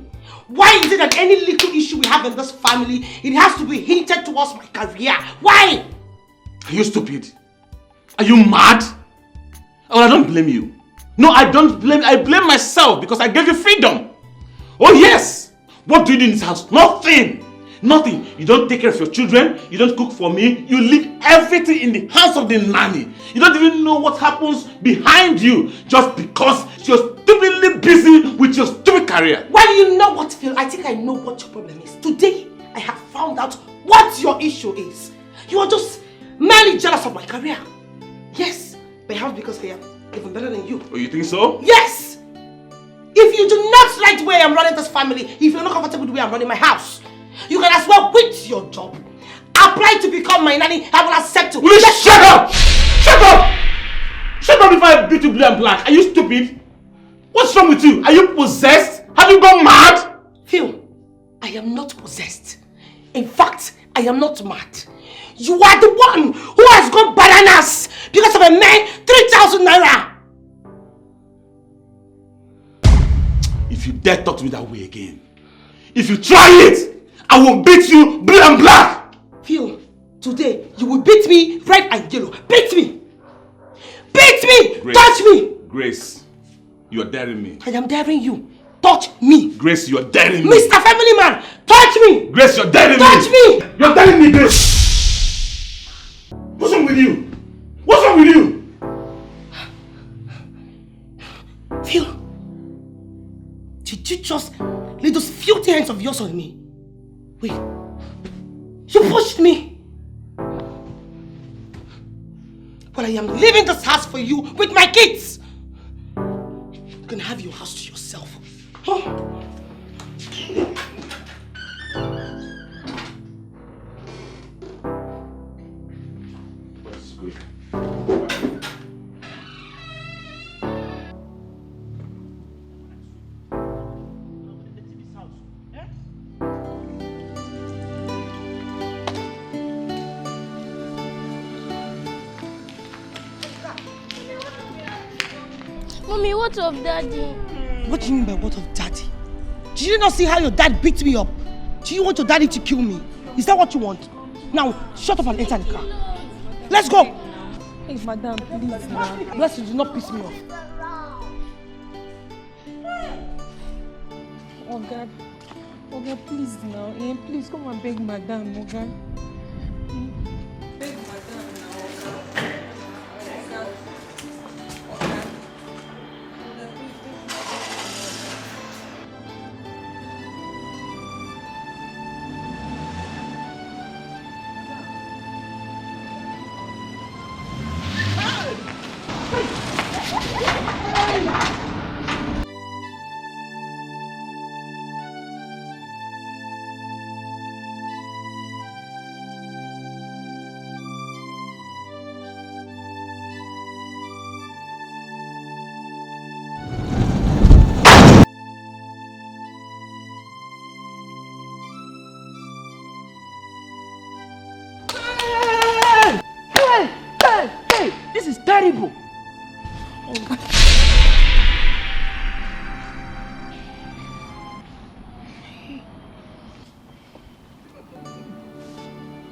Why is it that any little issue we have in this family, it has to be hinted towards my career? Why? Are you stupid? Are you mad? Oh, I don't blame you. No, I don't blame. I blame myself because I gave you freedom. Oh yes. What do you do in this house? Nothing. Nothing. You don't take care of your children. You don't cook for me. You leave everything in the hands of the nanny. You don't even know what happens behind you just because you're stupidly busy with your stupid career. Well, you know what, Phil? I think I know what your problem is. Today, I have found out what your issue is. You are just merely jealous of my career. Yes, perhaps because I am even better than you. Oh, you think so? Yes! If you do not like the way I'm running this family, if you're not comfortable with the way I'm running my house, you can as well quit your job. Apply to become my nanny. I will accept you. Will you shut up? Shut up! Shut up before I beat you blue and black. Are you stupid? What's wrong with you? Are you possessed? Have you gone mad? Phil, I am not possessed. In fact, I am not mad. You are the one who has gone bananas because of a mere three thousand naira. If you dare talk to me that way again, if you try it, I will beat you blue and black. Phil, today you will beat me red and yellow. Beat me. Beat me. Grace. Touch me. Grace, you're daring me. I am daring you. Touch me. Grace, you're daring me. Mister Family Man, touch me. Grace, you're daring me. Touch me. You're daring me, Grace. What's wrong with you? What's wrong with you? Phil, did you just lay those filthy hands of yours on me? Wait, you pushed me. Well, I am leaving this house for you with my kids. You can have your house to yourself. Huh? Mommy, what of Daddy? What do you mean by what of Daddy? Did you not see how your dad beat me up? Do you want your daddy to kill me? Is that what you want? Now, shut up and enter the car. Let's go. Hey, madam, please, ma. Blessing, do not piss me off. Oga, Oga, please now. Eh, please come and beg madam, Oga. Beg madam now, Oga. Oga. Oga. Terrible.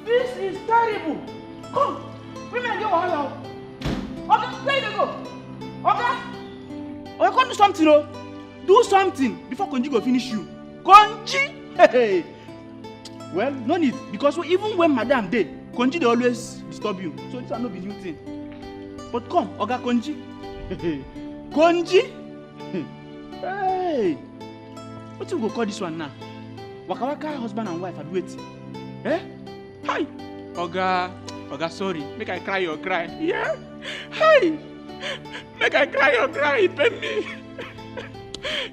This is terrible. Come, women get wahala o. Oga, where you dey go? Oga, Oga, come do something o. Do something before Konji go finish you. Konji! Hey, hey. Well, no need, because even when madam dey, Konji dey always disturb you. So this one no be new thing. But come, Oga Konji. Konji! Hey! Wetin we go call this one now? Waka waka husband and wife, abi wetin? Eh? Hi! Oga, Oga, sorry. Make I cry your cry. Yeah? Hi! Make I cry your cry. E pain me.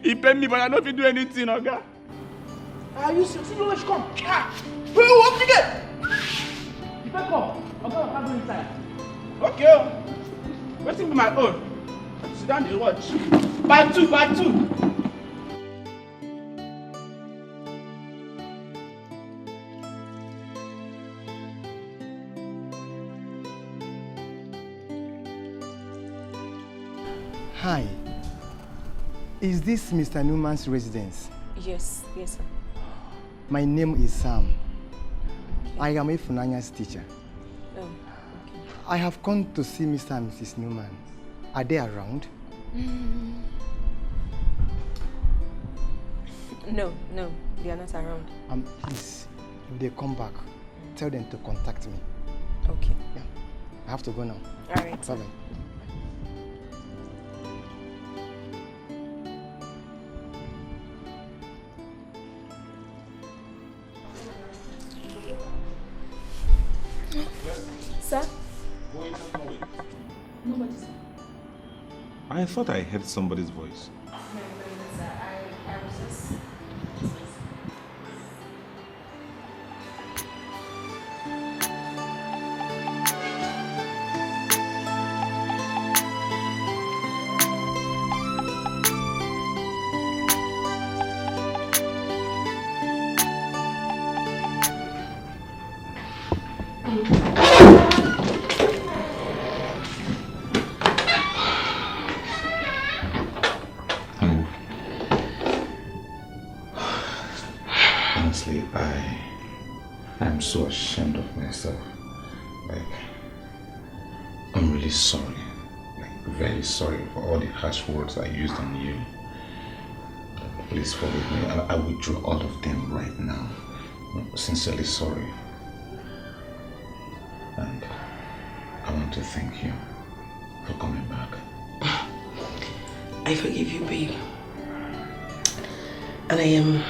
E pain me, but I no fit do anything, Oga. Are you serious? See the way she come. Ah! Who you want to get? You fit come. Oga, Oga, go inside. Okay. Wetin be my own? Sit down dey watch. By two, by two. Hi. Is this Mister Newman's residence? Yes, yes, sir. My name is Sam. I am Ifunanya's teacher. Oh, I have come to see Mister and Missus Newman. Are they around? No, no, they are not around. Um, please, if they come back, tell them to contact me. Okay. I have to go now. All right. Bye bye. Sir? Nobody, sir. I thought I heard somebody's voice. No, no, no, sir. I, I was just. Um, honestly, I I'm so ashamed of myself. Like, I'm really sorry. Like, very sorry for all the harsh words I used on you. Please forgive me. I, I withdraw all of them right now. I'm sincerely sorry. And I want to thank you for coming back. I forgive you, babe. And I am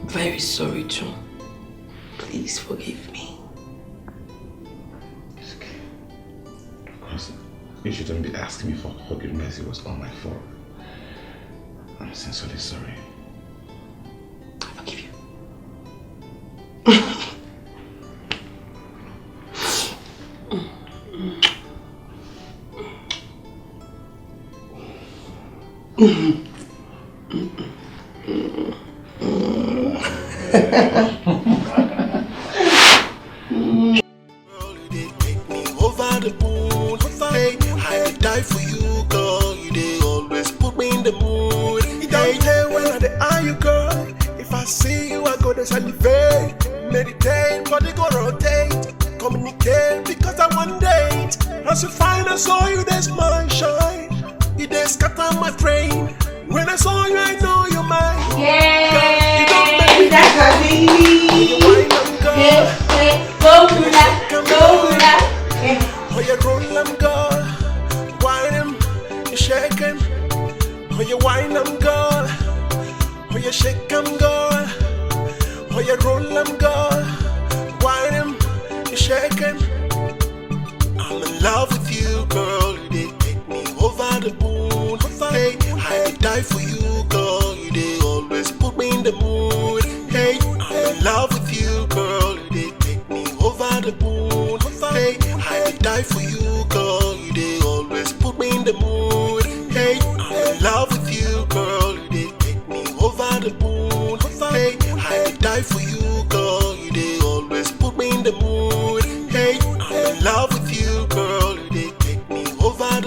very sorry too. Please forgive me. It's okay. Of course, you shouldn't be asking me for forgiveness. It was all my fault. I'm sincerely sorry. I forgive you. Girl, you dey take me over the moon. Hey, I dey die for you, girl. You dey always put me in the mood. You don't care when I dey eye you, girl. If I see you, I go dey salivate, meditate, body go rotate, communicate because I want date. As you find, I saw you, that's my shine. You dey scatter my brain. When I saw you, I know you're mine. Girl, you don't make me Yay! That's my baby! Wine and girl. Hey, hey, go Bula, go Bula. Hey. Oh, you roll them, girl. Wine them, you shake them. Oh, you wine them, girl. Oh, you shake them, girl. Oh, you roll them, girl. Wine them, you shake them. I'm in love with you, girl. You dey take me over the moon. Hey, I dey die for you, girl. You dey always put me in the mood. Hey, I'm in love with you, girl. You dey take me over the moon. Hey, I dey die for you, girl. You dey always put me in the mood. Hey, I'm in love with you, girl. You dey take me over the moon. Hey, I dey die for you, girl. You dey always put me in the mood. Hey, I'm in love with you, girl. You dey take me over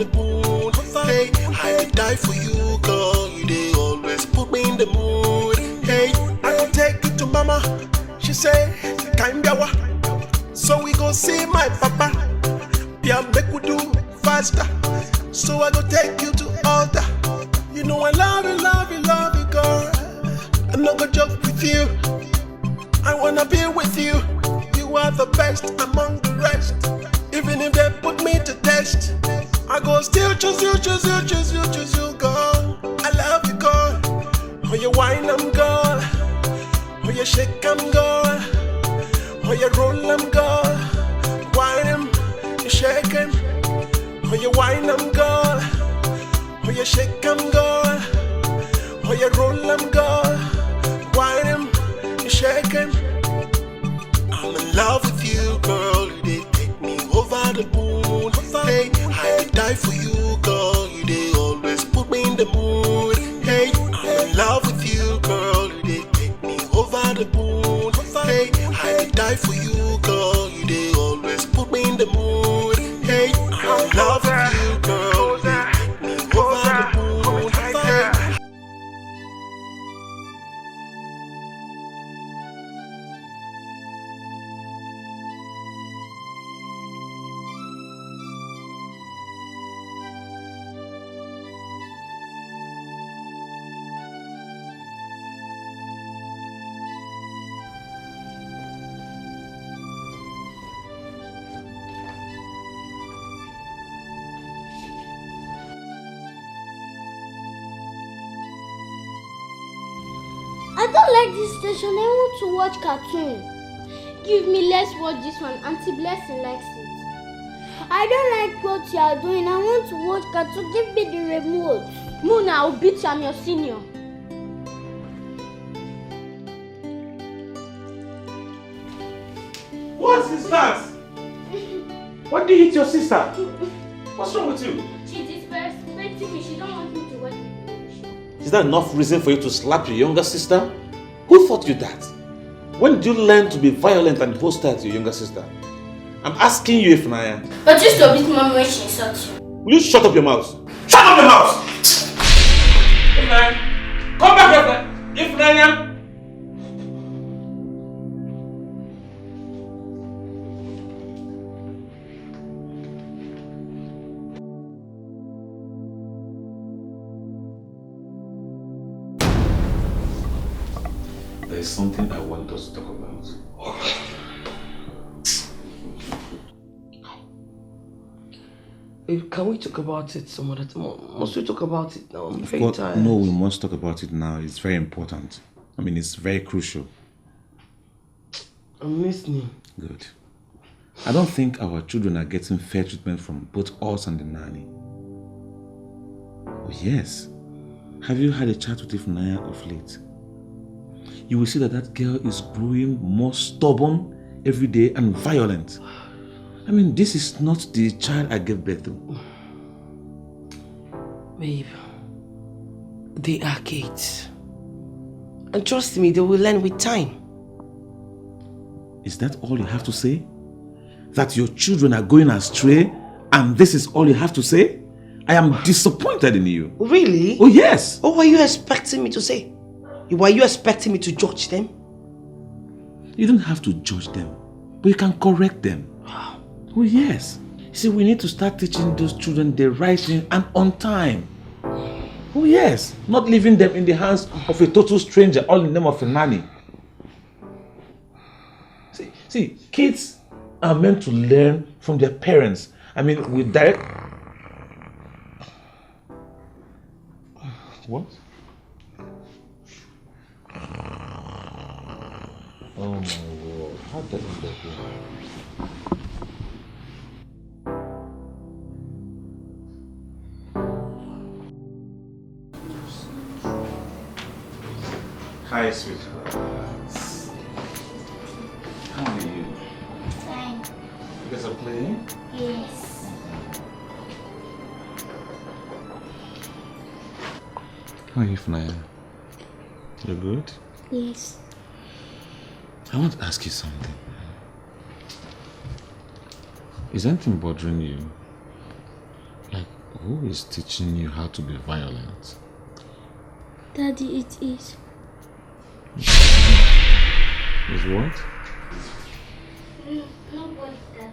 Make we do faster. So I go take you to altar. You know I love you, love you, love you, girl. I'm not gonna joke with you. I wanna be with you. You are the best among the rest. Even if they put me to test, I go still choose you, choose you, choose you, choose you, girl. I love you, girl. Oh, you wine them, girl. Oh, you shake them, girl. Oh, you roll them, girl. Wine them, you shake them. Oh, you wine them, girl. Oh, you shake them, girl. Oh, you roll them, girl. Wine them, you shake them. I'm in love with you, girl. You dey take me over the moon. Hey, I dey die for you, girl. You dey always put me in the mood. Hey, I'm in love with you, girl. You dey take me over the moon. Hey, I dey die for you, girl. You dey always put me in the mood. Hey, I'm in love with you, girl. You dey take me over the moon. Hey, I don't like this station. I want to watch cartoon. Give me, let's watch this one. Auntie Blessing likes it. I don't like what you are doing. I want to watch cartoon. Give me the remote. Mona, I'll beat you. I'm your senior. What is that? What did you hit your sister? What's wrong with you? She disrespecting me. She don't want me to watch the television. Is that enough reason for you to slap your younger sister? Who taught you that? When did you learn to be violent and hostile to your younger sister? I'm asking you, Ifunanya. But you used to beat mommy when she insults you. Will you shut up your mouth? Shut up your mouth! Ifunanya, come back here, Ifunanya. There is something I want us to talk about. Babe, can we talk about it some other time? Must we talk about it now? I'm very tired. No, we must talk about it now. It's very important. I mean, it's very crucial. I'm listening. Good. I don't think our children are getting fair treatment from both us and the nanny. Oh, yes. Have you had a chat with Ifunanya of late? You will see that that girl is growing more stubborn every day and violent. I mean, this is not the child I gave birth to. Babe, they are kids. And trust me, they will learn with time. Is that all you have to say? That your children are going astray and this is all you have to say? I am disappointed in you. Really? Oh, yes. What were you expecting me to say? Were you expecting me to judge them? You don't have to judge them, but you can correct them. Oh, yes. See, we need to start teaching those children the right thing and on time. Oh, yes. Not leaving them in the hands of a total stranger, all in the name of a nanny. See, see, kids are meant to learn from their parents. I mean, with direct. What? Oh my word, how did I end up here? Hi, sweetheart. How are you? Fine. You guys are playing? Yes. How are you, Ifunanya? You're good? Yes. I want to ask you something. Is anything bothering you? Like, who is teaching you how to be violent? Daddy, it is. Is what? N-, nobody, Dad.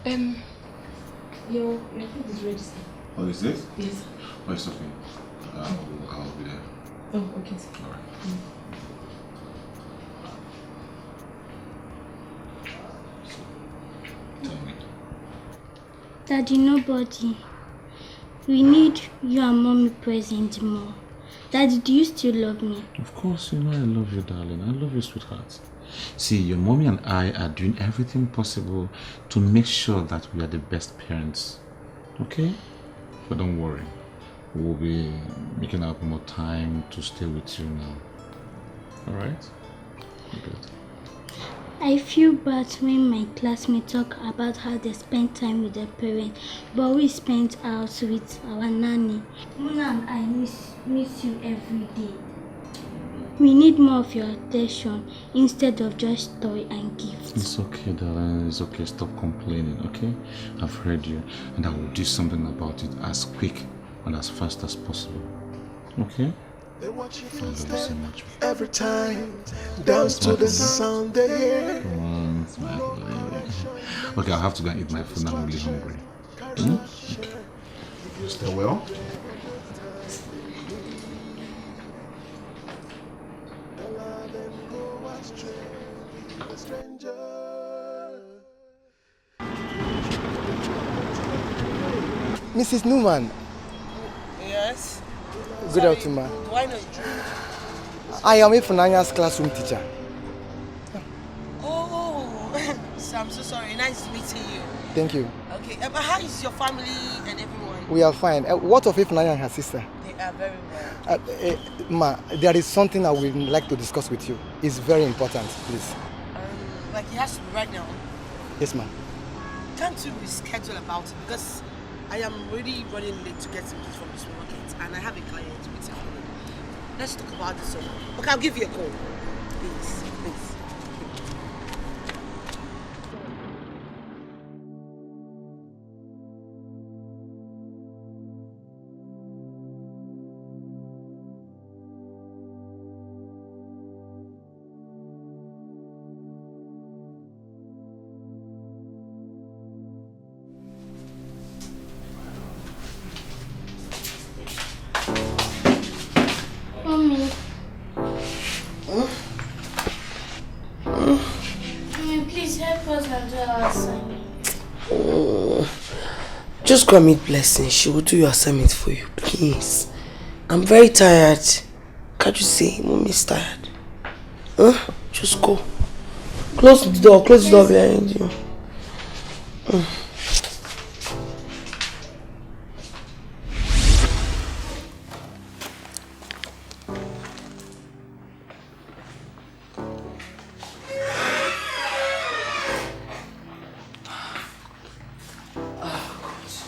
Um, your your food is ready, sir. Oh, is it? Yes, sir. Oh, it's okay. I'll, I'll be there. Oh, okay, sir. All right. So, tell me. Daddy, nobody. We need you and mommy present more. Daddy, do you still love me? Of course, you know I love you, darling. I love you, sweetheart. See, your mommy and I are doing everything possible to make sure that we are the best parents. Okay? But don't worry. We'll be making out more time to stay with you now. All right? Good. I feel bad when my classmates talk about how they spend time with their parents, but we spend hours with our nanny. Mona and I miss, miss you every day. We need more of your attention instead of just toy and gifts. It's okay, darling. It's okay. Stop complaining, okay? I've heard you, and I will do something about it as quick and as fast as possible. Okay? They watch you I love you so much. every time, down to the sound they hear. Come on, it's my baby. Okay, I have to go and eat my food now. I'm really hungry. Hmm? Okay. You stay well? Missus Newman, Yes? good afternoon, ma. Do I know you? I am Ifunanya's classroom teacher. Oh, so I'm so sorry. Nice meeting you. Thank you. Okay, uh, but how is your family and everyone? We are fine. Uh, what of Ifunanya and her sister? They are very well. Uh, uh, ma, there is something I would like to discuss with you. It's very important, please. Um, like, it has to be right now. Yes, ma. Can't you reschedule about it? Because I am really running late to get some things from the supermarket, and I have a client waiting for me. Let's talk about this one. Okay, I'll give you a call. Please, please. Mommy. Mommy, please help us and do our assignment. Just go and meet Blessing. She will do your assignment for you, please. I'm very tired. Can't you see? Mommy is tired. Huh? Just go. Close the door. Close the door behind you.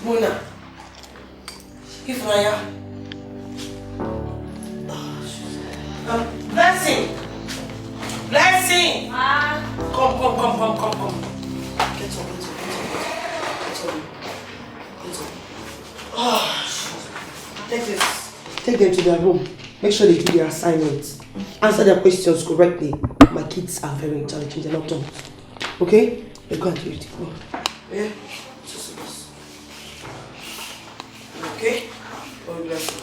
Mona. Ifunanya. Um, Blessing. Blessing. Come, come, come, come, come, come. Get up, get up, get up. Get up. Get up. Ah, take this. Take them to their room. Make sure they do their assignments. Answer their questions correctly. My kids are very intelligent. They're not dumb. Okay? They go and do it. Go. Yeah. Okay? God bless you.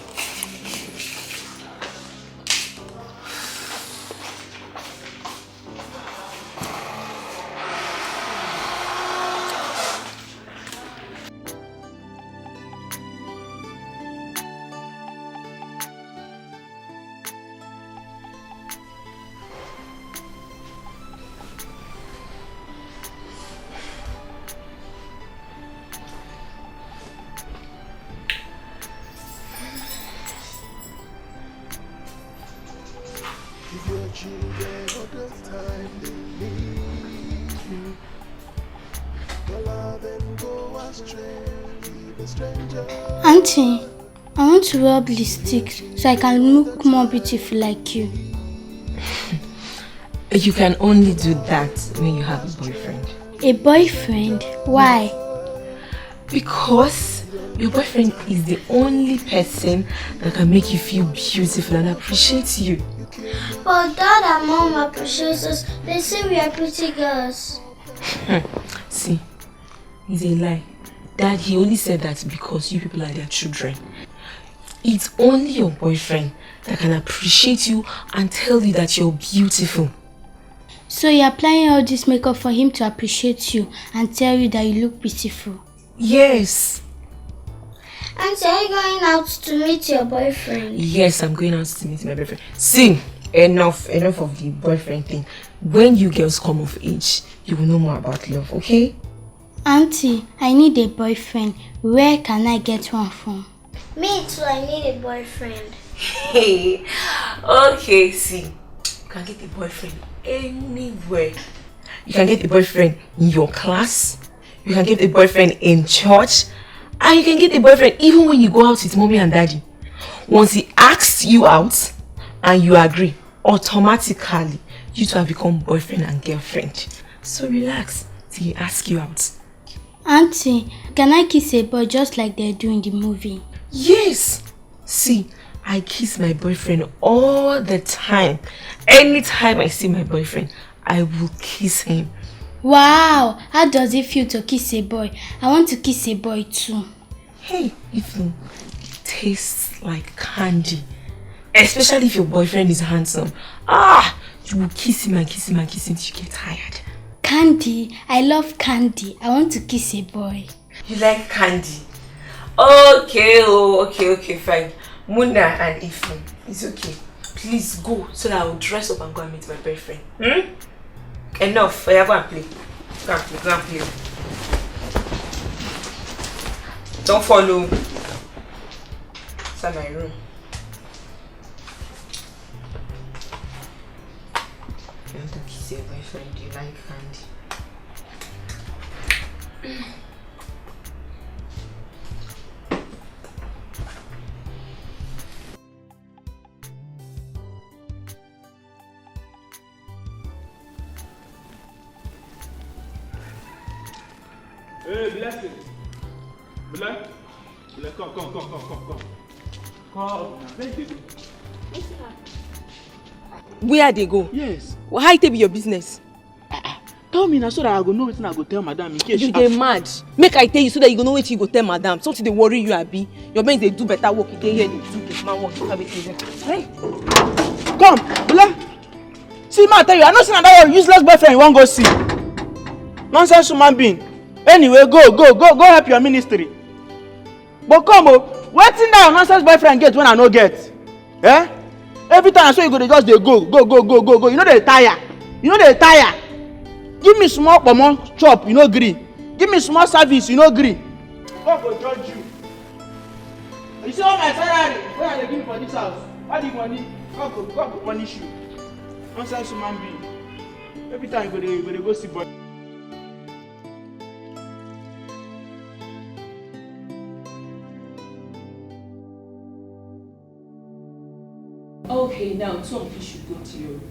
Give your children all the time they need you. Your love and go astray, leave a stranger. Auntie, I want to rub lipstick so I can look more beautiful like you. You can only do that when you have a boyfriend. A boyfriend? Why? Because your boyfriend is the only person that can make you feel beautiful and appreciate you. But dad and mom appreciate us. They say we are pretty girls. See, It's a lie. Dad, he only said that because you people are their children. It's only your boyfriend that can appreciate you and tell you that you're beautiful. So you're applying all this makeup for him to appreciate you and tell you that you look beautiful? Yes. Auntie, are you going out to meet your boyfriend? Yes, I'm going out to meet my boyfriend. See, enough, enough of the boyfriend thing. When you girls come of age, you will know more about love, okay? Auntie, I need a boyfriend. Where can I get one from? Me too, I need a boyfriend. Hey, okay, see. You can get a boyfriend anywhere. You can get a boyfriend in your class. You can get a boyfriend in church. And you can get a boyfriend even when you go out with mommy and daddy. Once he asks you out and you agree, automatically you two have become boyfriend and girlfriend. So relax till he asks you out. Auntie, can I kiss a boy just like they do in the movie? Yes. See, I kiss my boyfriend all the time. Anytime I see my boyfriend, I will kiss him. Wow, how does it feel to kiss a boy? I want to kiss a boy too. Hey, Ifun, it tastes like candy. Especially if your boyfriend is handsome. Ah, you will kiss him and kiss him and kiss him till you get tired. Candy, I love candy. I want to kiss a boy. You like candy? Okay, oh, okay, okay, fine. Muna and Ifun, it's okay. Please go so that I will dress up and go and meet my boyfriend. Hmm? Enough. Oya, go and play. Go and play, go and play. Don't follow. It's not my room. You want to kiss your boyfriend, you like candy. Hey, blessing. Bless. Bless, come, come, come, come, come, come. Come, now. Where you dey go? Where I dey go? Yes. Well, how e take be your business? Tell me now so that I go know wetin I go tell madam in case You she dey ask. Mad. Make I tell you so that you go know wetin you go tell madam. Something dey worry you, abi? Your men dey do better work, you dey here dey do this man work, you have it. Hey, come, Bula. See, ma, I tell you, I know say na that your useless boyfriend you wan go see. Nonsense human being. Anyway, go, go, go, go help your ministry. But come o, wetin that your nonsense boyfriend get when I no get? Eh? Every time I saw you go, dey just dey go, go, go, go, go, go. You no dey tire. You no dey tire. Give me small pomo chop, you no gree. Give me small service, you no gree. God go judge you. You see all my salary wey I dey give you for this house, all the money, God go, God go punish you. Nonsense human being. Every time you go dey, you go dey go see boy. Okay, now two of you should go to your room.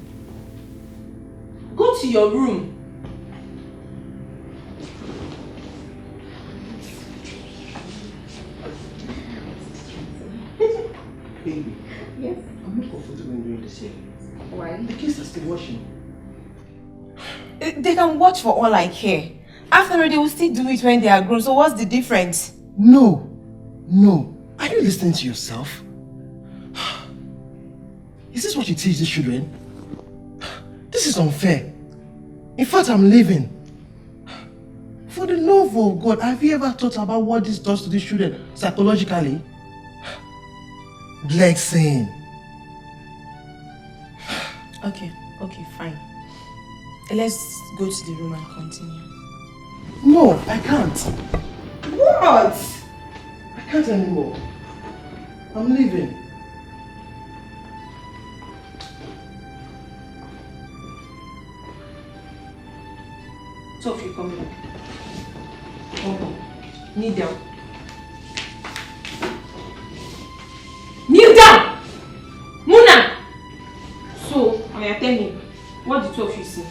Go to your room. Baby. Yes. I'm not comfortable in doing this here. Why? The kids are still watching. Eh, they can watch for all I care. After all, they will still do it when they are grown. So what's the difference? No. No. Are you listening to yourself? Is this what you teach these children? This is unfair. In fact, I'm leaving. For the love of God, have you ever thought about what this does to these children psychologically? Blessing. Okay, okay, fine. Let's go to the room and continue. No, I can't. What? I can't anymore. I'm leaving. Two of you come here. Come here. Kneel down. Kneel down! Muna! So, oya, tell me, what the two of you see?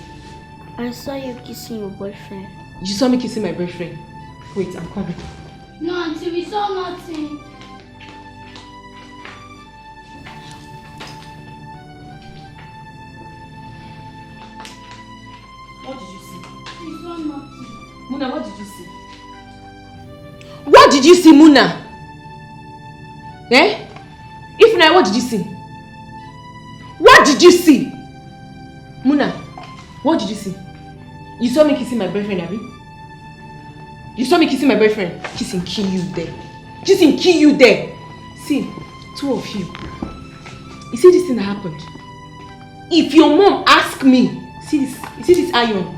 I saw you kissing your boyfriend. You saw me kissing my boyfriend? Wait, I'm coming. No, auntie, we saw nothing. What did you see? We saw nothing. Muna, what did you see? Did you see Muna? Eh? If na, what did you see? What did you see? Muna, what did you see? You saw me kissing my boyfriend, abi? You saw me kissing my boyfriend? Kissing kill you there. Kissing kill you there. See, two of you. You see this thing that happened? If your mom ask me, see this, you see this iron?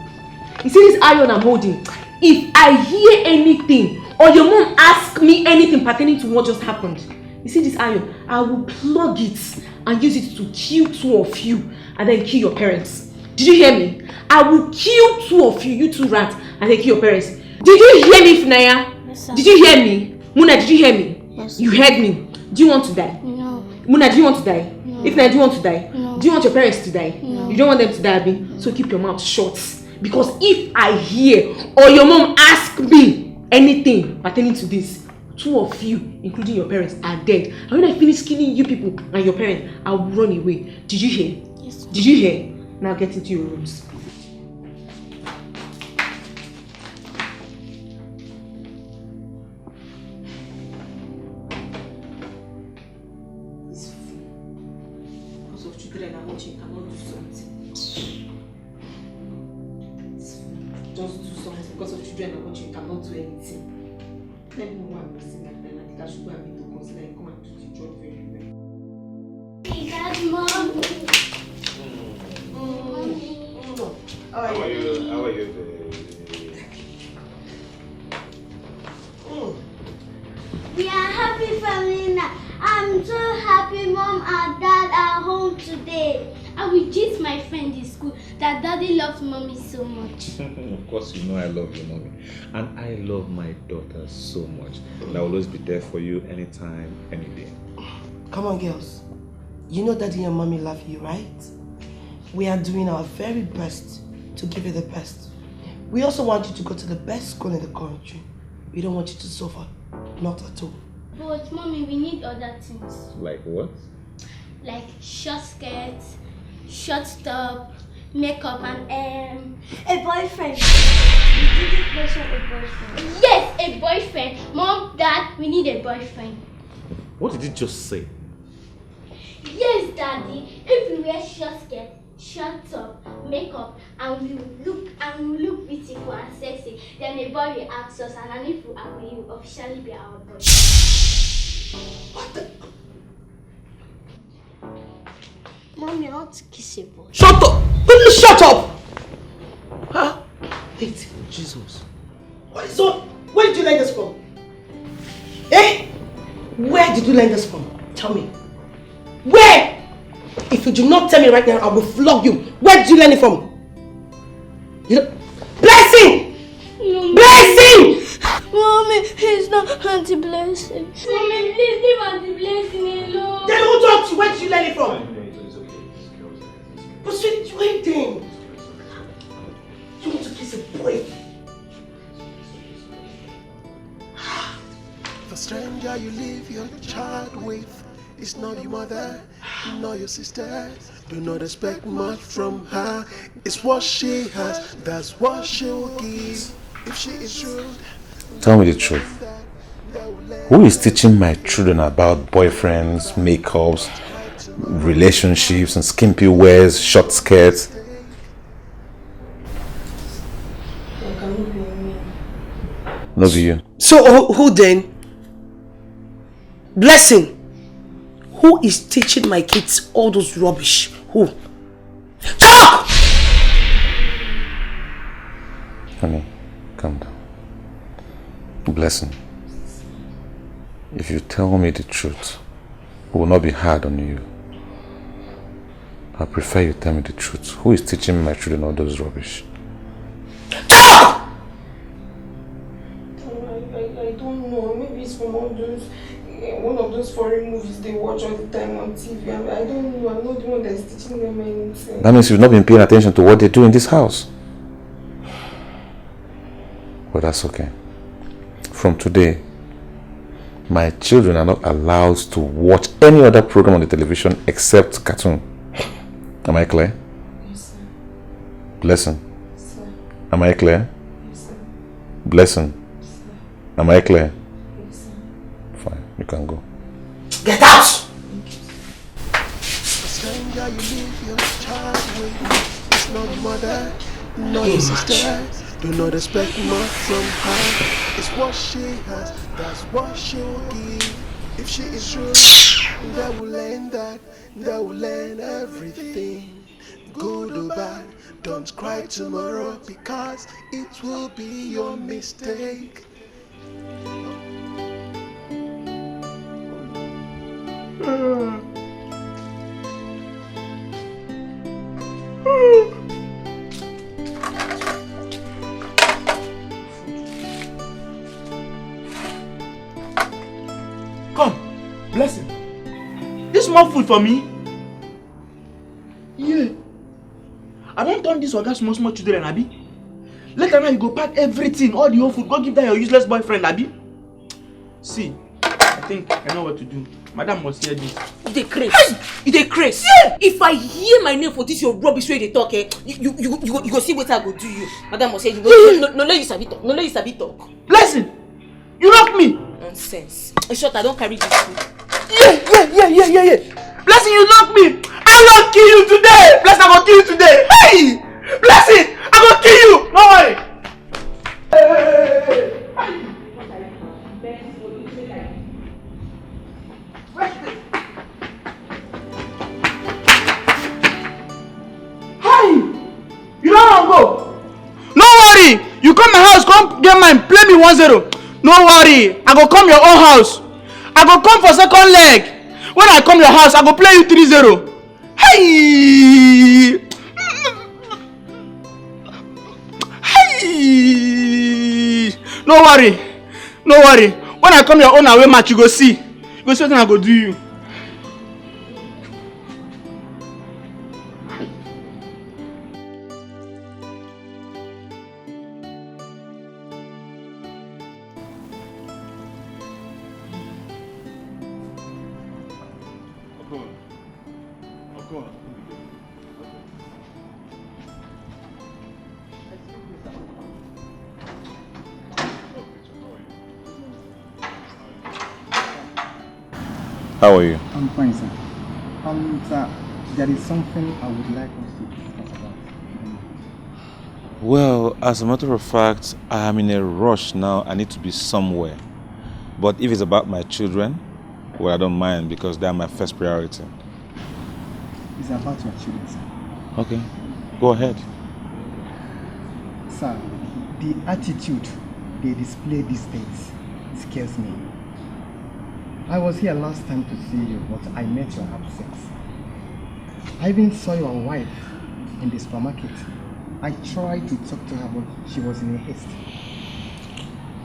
You see this iron I'm holding? If I hear anything or your mom ask me anything pertaining to what just happened, you see this iron, I will plug it and use it to kill two of you and then kill your parents. Did you hear me? I will kill two of you, you two rats, and then kill your parents. Did you hear me, Funaya? Yes, sir. Did you hear me? Muna, did you hear me? Yes, sir. You heard me. Do you want to die? No. Muna, do you want to die? No. If not, do you want to die? No. Do you want your parents to die? No. You don't want them to die, abi? So keep your mouth shut. Because if I hear or your mom ask me anything pertaining to this, two of you, including your parents, are dead. And when I finish killing you people and your parents, I will run away. Did you hear? Yes, sir. Did you hear? Now get into your rooms. This fool. Because of children are watching, cannot do something. This fool. Just do something. Because of children are watching, cannot do anything. Let me know what I'm missing like that. I think I should go and meet the council and come and do the job very well. Hey, Daddy, Mommy. Mm. Mommy. Mm. How are you? How are you, baby? Mm. We are happy family now. I'm so happy mom and dad are home today. I will greet my friend in school that daddy loves mommy so much. Of course, you know I love you, mommy. And I love my daughter so much. And I will always be there for you anytime, any day. Come on, girls. You know daddy and mommy love you, right? We are doing our very best to give you the best. We also want you to go to the best school in the country. We don't want you to suffer. Not at all. But mommy, we need other things. Like what? Like short skirts, short top, makeup, and, um, a boyfriend. You didn't mention a boyfriend. Yes, a boyfriend. Mom, Dad, we need a boyfriend. What did you just say? Yes, Daddy. If we wear short skirt, short top, makeup, and we look, and we look beautiful and sexy, then a boy will ask us, and if we agree, he will officially be our boy. What the? Mommy, I want to kiss a boy. Shut up! Please shut up! Huh? Wait, Jesus. What is up? Where did you learn this from? Eh? Where did you learn this from? Tell me. Where? If you do not tell me right now, I will flog you. Where did you learn it from? You know, Blessing! Mommy. Blessing! Mommy, he's not Auntie Blessing. Mommy, please leave Auntie Blessing alone. Then who taught you? Where did you learn it from? But sweet, you ain't thing. You want to kiss a boy? The stranger you leave your child with is not your mother, not your sister. Do not expect much from her. It's what she has, that's what she will give. If she is rude, tell me the truth. Who is teaching my children about boyfriends, makeups, relationships, and skimpy wears, short skirts? No be you. So who, who then? Blessing. Who is teaching my kids all those rubbish? Who? Talk! Honey, calm down. Blessing, if you tell me the truth, we will not be hard on you. I prefer you tell me the truth. Who is teaching my children all those rubbish? Talk! I, I, I don't know. Maybe it's from all those, eh, one of those foreign movies they watch all the time on T V. I, I don't know. I'm not the one that is teaching them anything. That means you've not been paying attention to what they do in this house. But that's okay. From today, my children are not allowed to watch any other program on the television except cartoon. Am I clear? Yes, sir. Blessing. Sir. Am I clear? Yes, sir. Blessing. Sir. Am I clear? Yes, You can go. Get out! A stranger you leave your child with. It's not your mother, not your sister. Do not expect much from her. It's what she has, that's what she will give. If she is true, that will end that, that will end everything. Good or bad, don't cry tomorrow because it will be your mistake. Come, blessing. This small food for me? Yeah. I don turn this oga small small children, abi? Later now you go pack everything, all the whole food, go give that your useless boyfriend, abi? See, I think I know what to do. Madam must hear this. You dey craze. Hey! You dey craze. Yeah! If I hear my name for this your rubbish wey you dey talk, eh, you you you you go, you go see wetin I go do you. Madam must hear you. No no no no you sabi talk. No no you sabi talk. Blessing, you knock me. Nonsense. In short, I don carry this food. Yeah yeah yeah yeah yeah yeah. Blessing, you knock me. I go kill you today. Blessing, I go kill you today. Hey, Blessing, I go kill you. No worry. Hi! You don't go. No worry. You come my house, come get mine, play me one zero. No worry. I go come your own house. I go come for second leg. When I come your house, I go play you three zero. Hey! Hey! No worry. No worry. When I come your own away match, you go see. You go see what I go do you. How are you? I'm fine, sir. Um, sir, there is something I would like us to discuss about. Well, as a matter of fact, I am in a rush now. I need to be somewhere. But if it's about my children, well, I don't mind because they are my first priority. It's about your children, sir. Okay, go ahead. Sir, the attitude they display these days scares me. I was here last time to see you, but I met your absence. I even saw your wife in the supermarket. I tried to talk to her, but she was in a haste.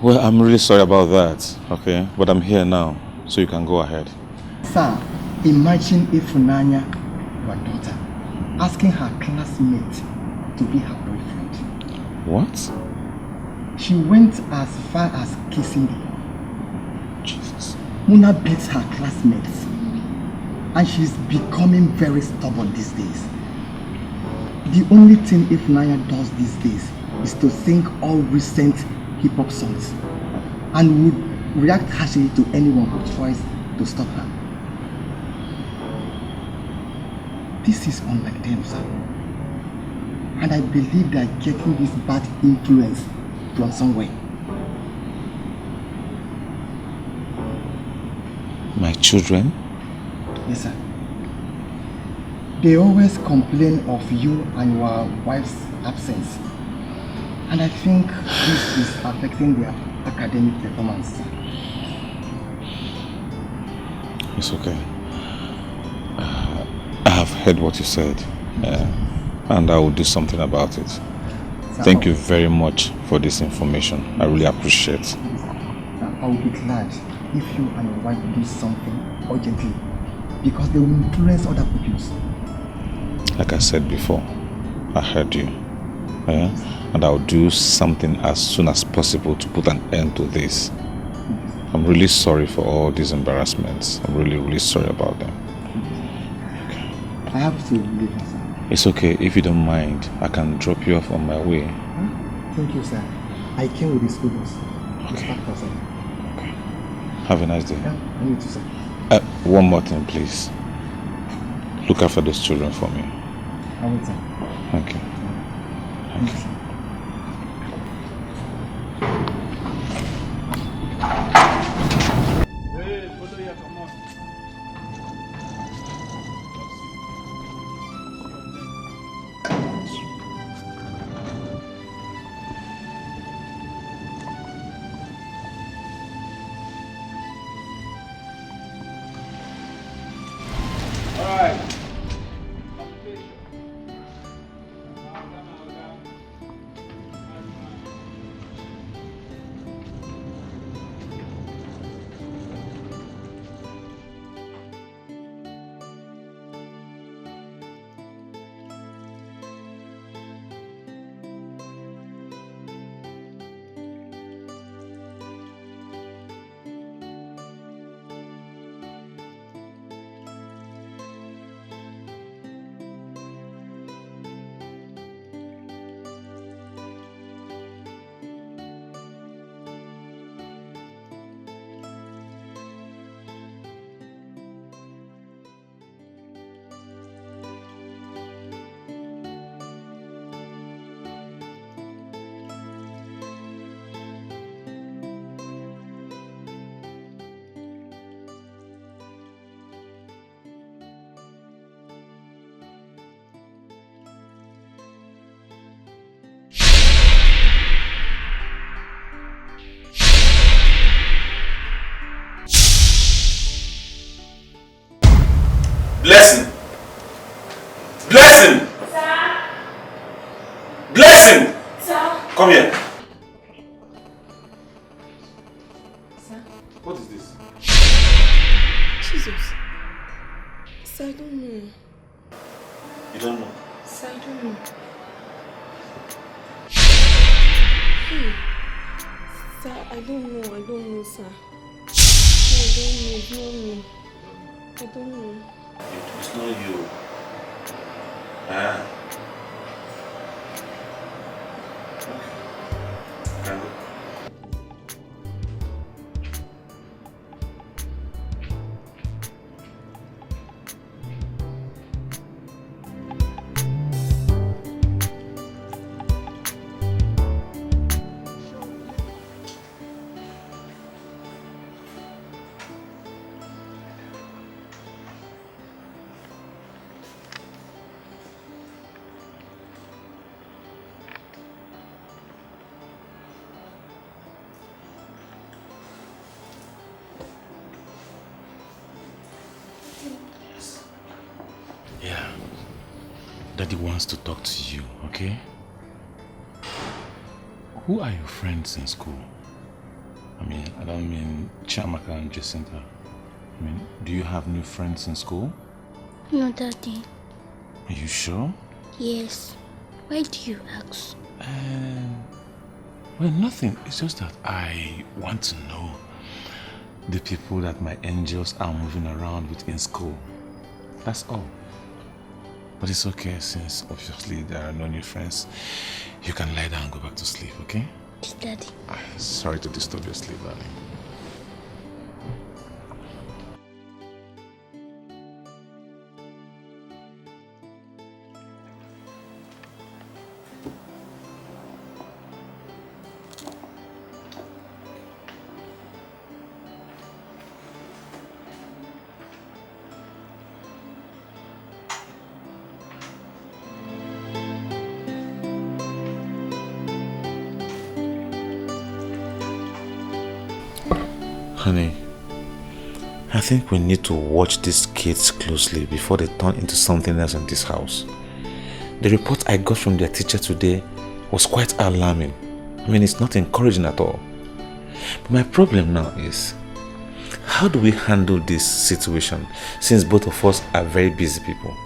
Well, I'm really sorry about that, okay? But I'm here now, so you can go ahead. Sir, imagine Ifunanya, your daughter, asking her classmate to be her boyfriend. What? She went as far as kissing the Jesus. Muna beats her classmates, and she's becoming very stubborn these days. The only thing Ifunanya does these days is to sing all recent hip-hop songs and would react harshly to anyone who tries to stop her. This is unlike them, sir. And I believe they are getting this bad influence from somewhere. My children? Yes, sir. They always complain of you and your wife's absence. And I think this is affecting their academic performance, sir. It's okay. Uh, I have heard what you said, uh, and I will do something about it. Thank you very much for this information. I really appreciate. I will be glad if you and your wife do something urgently, because they will influence other pupils. Like I said before, I heard you. Eh? And I'll do something as soon as possible to put an end to this. I'm really sorry for all these embarrassments. I'm really, really sorry about them. I have to leave, sir. It's okay. If you don't mind, I can drop you off on my way. Thank you, sir. I came with the school bus. Okay. Inspector, sir. Okay. Have a nice day. Yeah, you too, sir. Uh, one more thing, please. Look after those children for me. I will, sir. Thank you. Thank you. Blessing. Blessing. Blessing. Come here. What is this? Jesus. Sir, I don't know. You don't know. Sir, I don't know. Hey. Sir, I don't know. I don't know, sir. Sir, I don't know. It's not me. I don't know. It, it's not you. Ah. Okay. Can go. Yeah. Daddy wants to talk to you, okay? Who are your friends in school? I mean, I don't mean Chiamaka and Jacinta. I mean, do you have new friends in school? No, Daddy. Are you sure? Yes. Why do you ask? Uh, well, nothing. It's just that I want to know the people that my angels are moving around with in school. That's all. But it's okay, since obviously there are no new friends. You can lie down and go back to sleep, okay? Yes, Daddy. Ah, sorry to disturb your sleep, darling. Honey, I think we need to watch these kids closely before they turn into something else in this house. The report I got from their teacher today was quite alarming. I mean, it's not encouraging at all. But my problem now is, how do we handle this situation, since both of us are very busy people?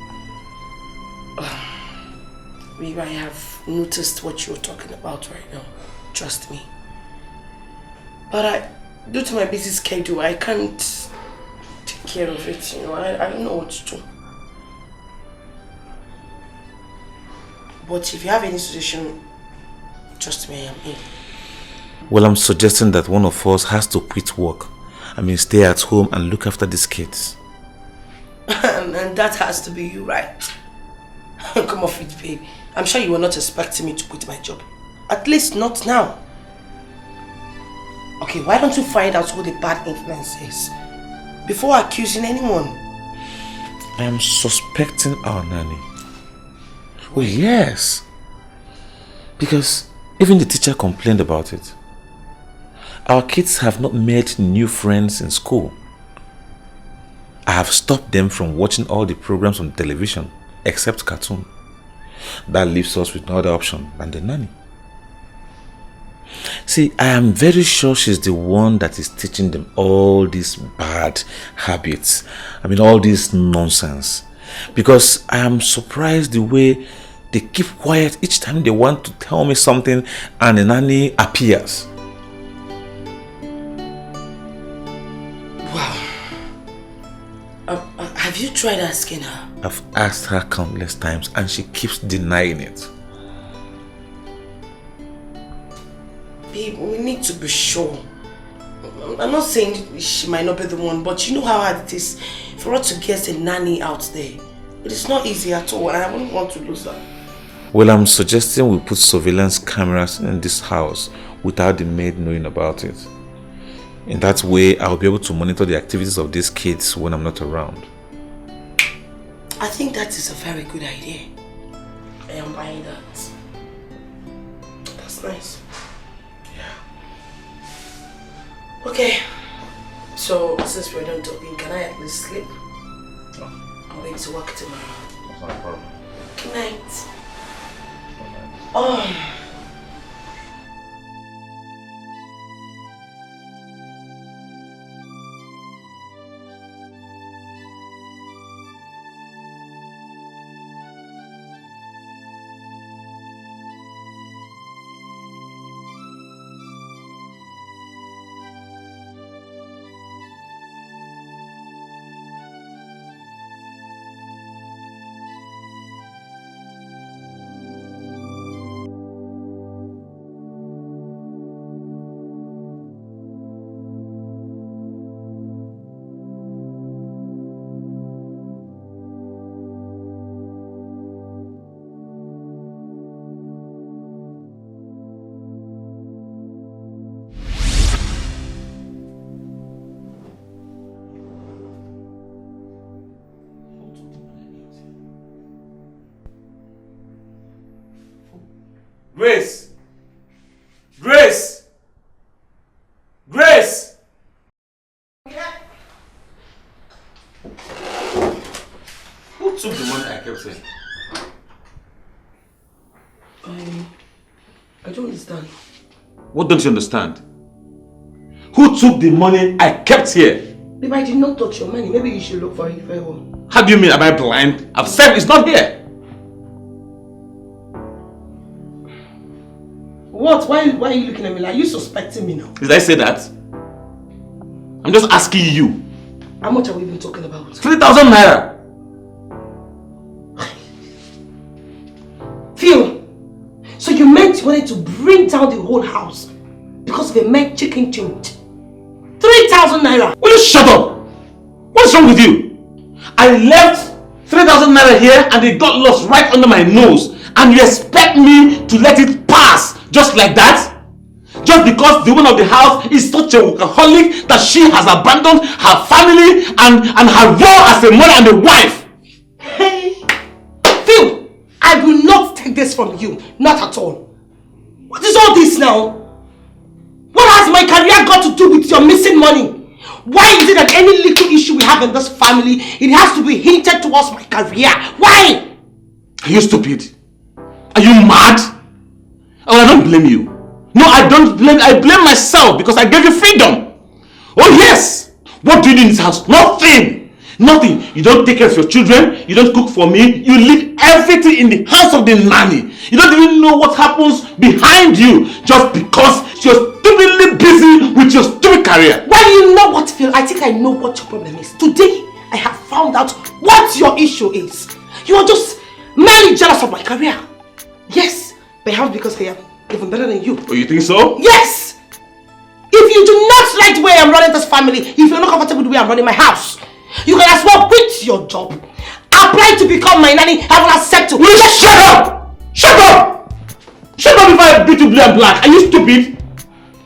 Babe, I have noticed what you're talking about right now. Trust me. But I, due to my busy schedule, I can't take care of it. You know, I, I don't know what to do. But if you have any suggestion, trust me, I am in. Well, I'm suggesting that one of us has to quit work I mean, stay at home and look after these kids. And, and that has to be you, right? Come off it, babe. I'm sure you were not expecting me to quit my job. At least not now. Okay, why don't you find out who the bad influence is before accusing anyone? I am suspecting our nanny. Oh, yes. Because even the teacher complained about it. Our kids have not made new friends in school. I have stopped them from watching all the programs on television except cartoon. That leaves us with no other option than the nanny. See, I am very sure she's the one that is teaching them all these bad habits. I mean, all this nonsense. Because I am surprised the way they keep quiet each time they want to tell me something and the nanny appears. Wow. Uh, uh, have you tried asking her? I've asked her countless times and she keeps denying it. Babe, we need to be sure. I'm not saying she might not be the one, but you know how hard it is for us to get a nanny out there. It is not easy at all, and I wouldn't want to lose her. Well, I'm suggesting we put surveillance cameras in this house without the maid knowing about it. In that way, I'll be able to monitor the activities of these kids when I'm not around. I think that is a very good idea. I am buying that. That's nice. Yeah. Okay. So, since we're done talking, can I at least sleep? I'm going to work tomorrow. That's not a problem. Good night. Oh. Grace! Grace! Grace! Who took the money I kept here? I, I don't understand. What don't you understand? Who took the money I kept here? Babe, I did not touch your money. Maybe you should look for it very well. How do you mean, am I blind? I've said it's not here. What? Why, why are you looking at me like you suspecting me now? Did I say that? I'm just asking you. How much are we even talking about? Three thousand naira. Phil, so you meant you wanted to bring down the whole house because of a mere chicken change? Three thousand naira. Will you shut up? What's wrong with you? I left three thousand naira here and it got lost right under my nose. And you expect me to let it pass just like that? Just because the woman of the house is such a workaholic that she has abandoned her family and, and her role as a mother and a wife. Hey, Phil, I will not take this from you. Not at all. What is all this now? What has my career got to do with your missing money? Why is it that any little issue we have in this family, it has to be hinted towards my career? Why? Are you stupid? Are you mad? Oh, I don't blame you. No, I don't blame. I blame myself because I gave you freedom. Oh yes. What do you do in this house? Nothing. Nothing. You don't take care of your children. You don't cook for me. You leave everything in the hands of the nanny. You don't even know what happens behind you just because you're stupidly busy with your stupid career. Well, you know what, Phil? I think I know what your problem is. Today, I have found out what your issue is. You are just merely jealous of my career. Yes, perhaps because I am even better than you. Oh, you think so? Yes! If you do not like the way I'm running this family if you're not comfortable with the way I'm running my house. You can as well quit your job, apply to become my nanny. I will accept you. Will you shut up? Shut up! Shut up before I beat you blue and black. Are you stupid?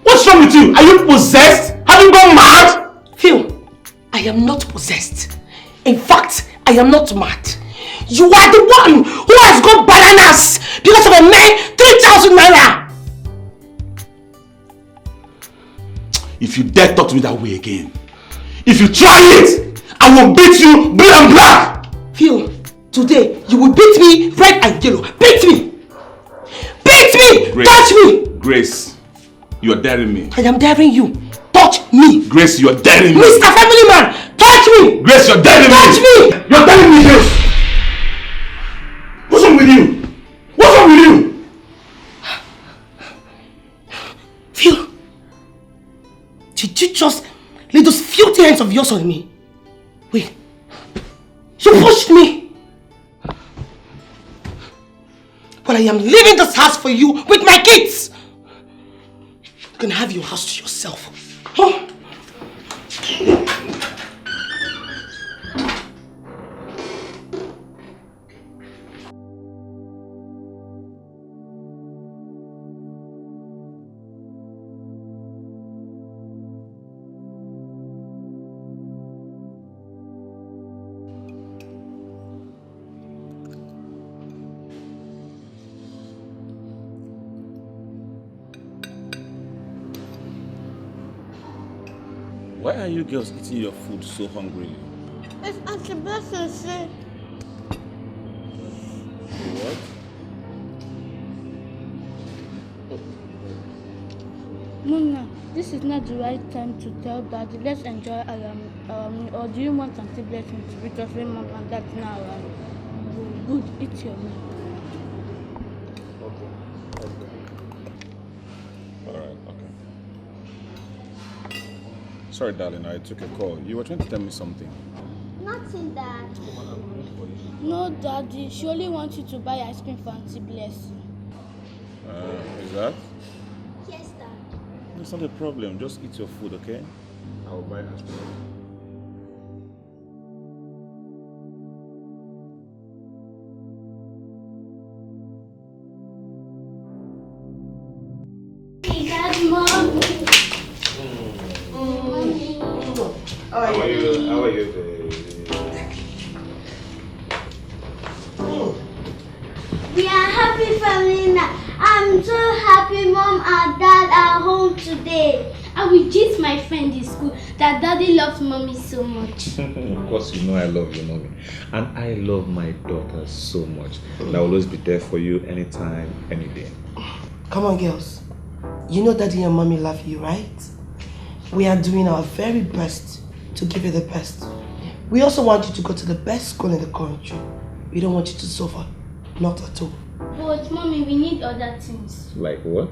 What's wrong with you? Are you possessed? Have you gone mad? Phil, I am not possessed. In fact, I am not mad. You are the one who has gone bananas because of a mere three thousand naira. If you dare talk to me that way again, if you try it, I will beat you blue and black. Phil, today you will beat me red and yellow. Beat me! Beat me! Grace. Touch me! Grace, you're daring me. I am daring you. Touch me! Grace, you're daring me. Mister Family Man, touch me! Grace, you're daring me. Touch me! You're daring me, Grace. What's wrong with you? What's wrong with you? Phil, did you just lay those filthy hands of yours on me? Wait, you pushed me. But I am leaving this house for you with my kids. You can have your house to yourself. Huh? Why are you girls eating your food so hungrily? It's Auntie Blessing, see. What? Mona, this is not the right time to tell Daddy. Let's enjoy our, our meal. Or do you want Auntie Blessing to beat us when Mom and Dad now around? Good, eat your meal. Okay. All right, okay. Sorry, darling, I took a call. You were trying to tell me something. Nothing, Dad. No, Daddy. She only wants you to buy ice cream for Auntie Blessing. Uh, is that? Yes, Dad. It's not a problem. Just eat your food, okay? I'll buy ice cream. Hey, Dad, Mom. How are you? How are you, baby? We are happy family now. I'm so happy Mom and Dad are home today. I will greet my friend in school that Daddy loves Mommy so much. Of course, you know I love you, Mommy. And I love my daughter so much. And I will always be there for you anytime, any day. Come on, girls. You know Daddy and Mommy love you, right? We are doing our very best to give you the best. We also want you to go to the best school in the country. We don't want you to suffer. Not at all. But Mommy, we need other things. Like what?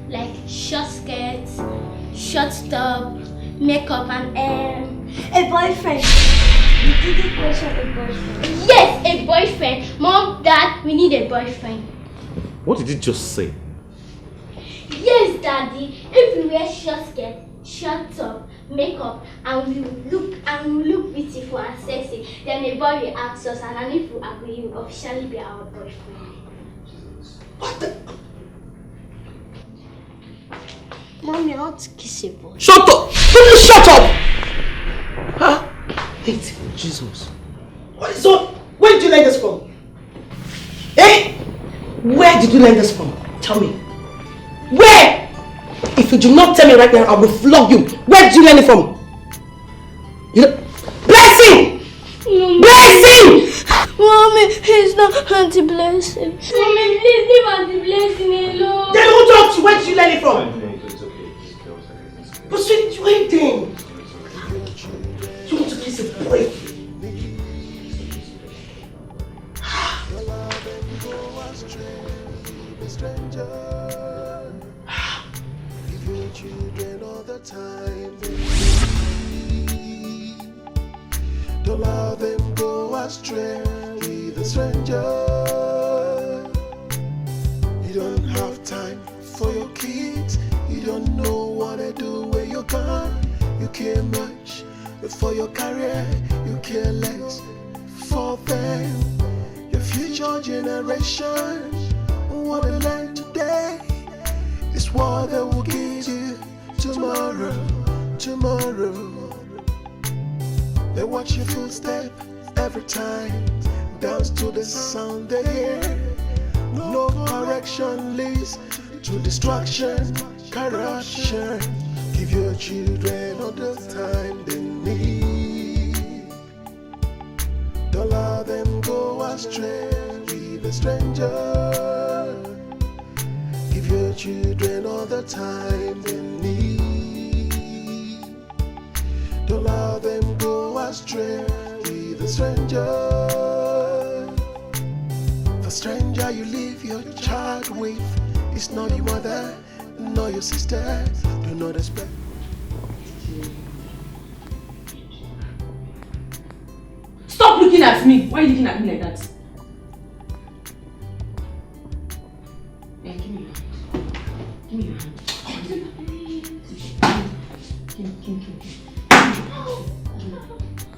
Like short skirts, short top, makeup and um, a boyfriend. You didn't mention a boyfriend. Yes, a boyfriend. Mom, Dad, we need a boyfriend. What did you just say? Yes, Daddy. If we wear short skirt, short top, makeup, and we look and we look beautiful and sexy, then a boy will ask us, and if we agree, he will officially be our boyfriend. What the? Mommy, I want to kiss a boy. Shut up! Will you shut up? Huh? Wait, Jesus. What is up? Where did you learn this from? Eh? Where did you learn this from? Tell me. Where? If you do not tell me right now, I will flog you. Where did you learn it from? You know, Blessing! No, Blessing! Mommy, he's not Auntie Blessing. Mommy, please leave Auntie Blessing alone. Then who taught you? Where did you learn it from? It's okay. It's okay. But sweet, you ain't thing. You want to kiss a boy? Give your children all the time they need. Don't allow them go astray with a stranger. You don't have time for your kids. You don't know what they do where you gone. You care much. For your career, you care less. For them, your future generation, what they learn today is what they will give you tomorrow, tomorrow. They watch your footstep every time, dance to the sound they hear. No correction leads to destruction, corruption. Give your children all the time they need. Don't let them go astray with a stranger. Give your children all the time they need. Don't let them go astray with a stranger. The stranger you leave your child with is not your mother, not your sister. Do not expect. Stop looking at me. Why are you looking at me like that? Eh, give me your hand. Give me your hand. Come on, give me your hand. Give me, give me,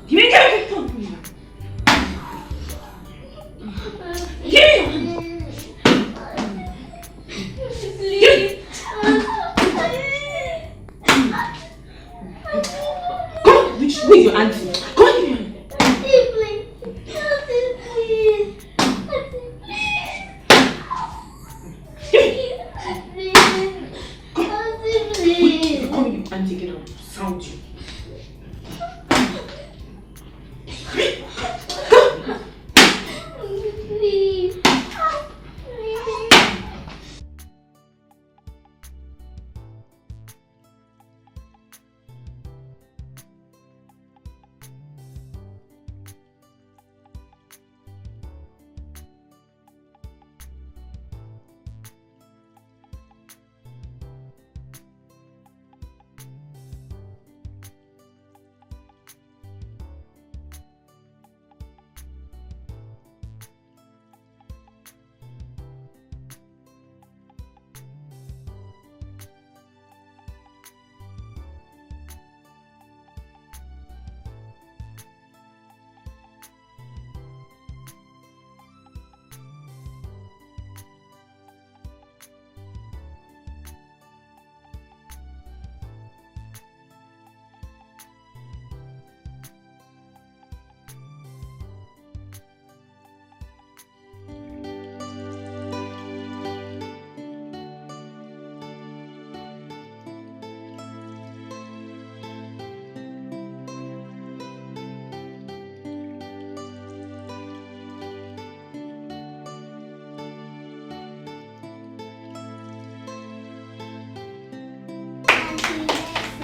give me, come, give me your hand. Give me your hand. Give me. Come, wait, wait, your auntie. Come here. Auntie, please. Auntie, please. Auntie, please. Auntie, please. Come, come, your auntie, get out. Sound you. Please. Please.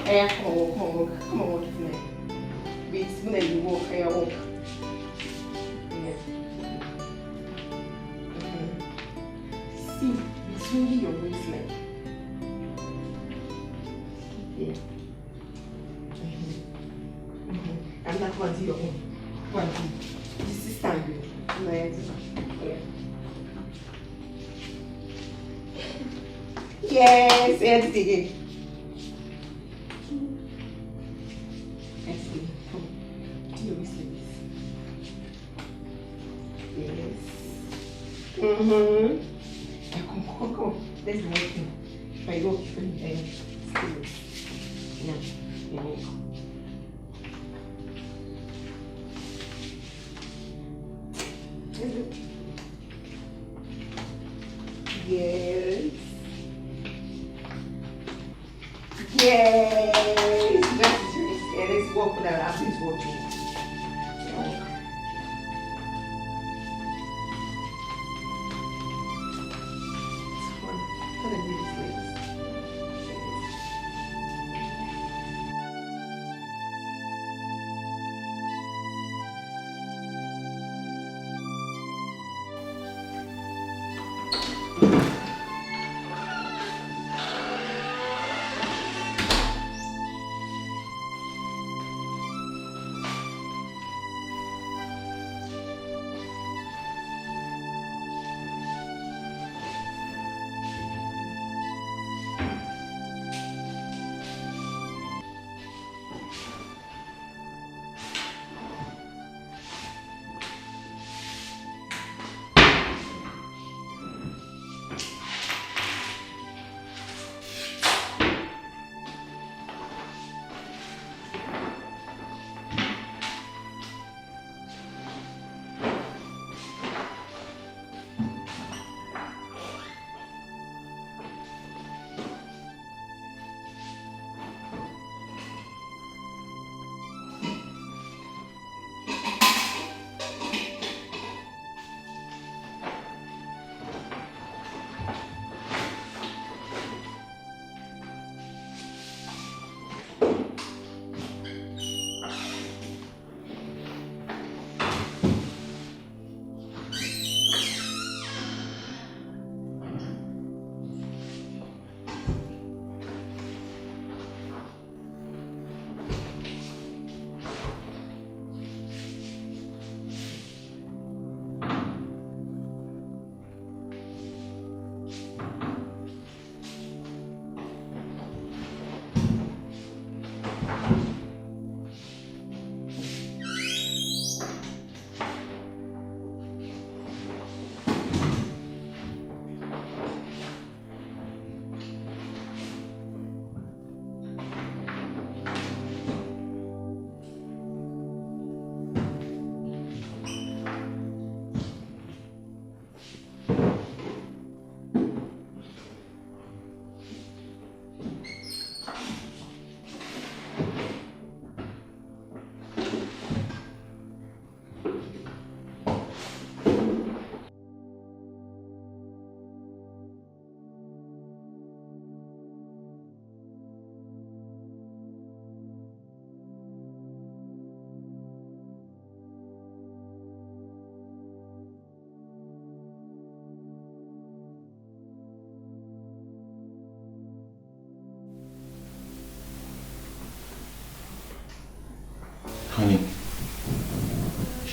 Oya, come on, come on, come on, come on, give me. Wait, when I dey work, oya, work. Yeah. Mm-hmm. See, be swinging your waist like. Yeah. Mm-hmm. Mm-hmm. And now, come and do your own. Come and do. This is time. Yeah. Yes, yes, again. Yes, again. Come. Do your waist like this. Yes. Mm-hmm. Yeah, come, come, come. Let's do one thing. If I go, if I, uh, stay. Now, now, come. Let's do. Yes. Yes. Let's do this. Yeah, let's work with that. I'll please work with it. Yeah. It's fun. Tell them this, please.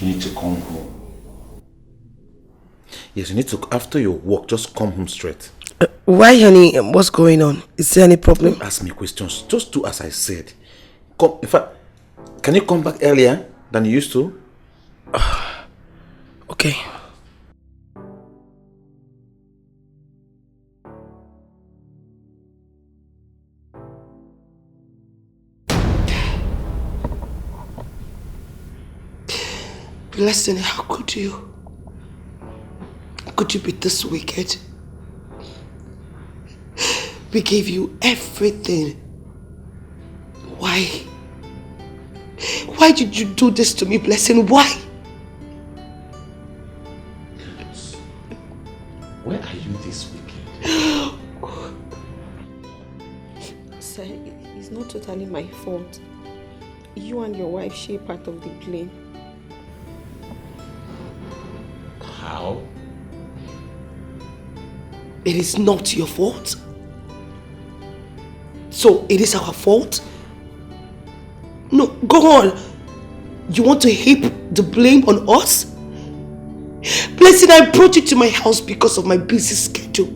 You need to come home. Yes, you need to, after your work, just come home straight. Why, honey? What's going on? Is there any problem? Don't ask me questions. Just do as I said. Come, in fact, can you come back earlier than you used to? Okay. Blessing, how could you? How could you be this wicked? We gave you everything. Why? Why did you do this to me, Blessing? Why? Why are you this wicked? Sir, it's not totally my fault. You and your wife share part of the blame. How? It is not your fault. So it is our fault? No, go on. You want to heap the blame on us? Blessing, I brought you to my house because of my busy schedule.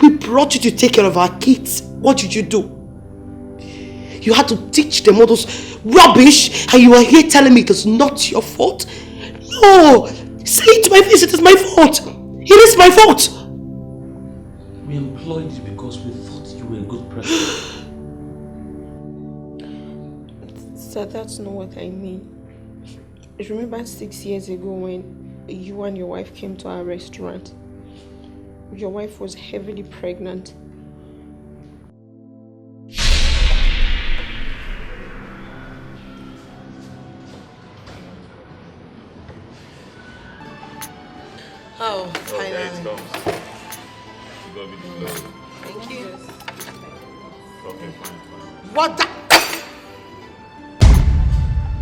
We brought you to take care of our kids. What did you do? You had to teach them all those rubbish, and you are here telling me it is not your fault? No! Say it to my face, it is my fault! It is my fault! We employed you because we thought you were a good person. Sir, that's not what I mean. Remember six years ago when you and your wife came to our restaurant? Your wife was heavily pregnant. Oh, finally. Thank you. What the?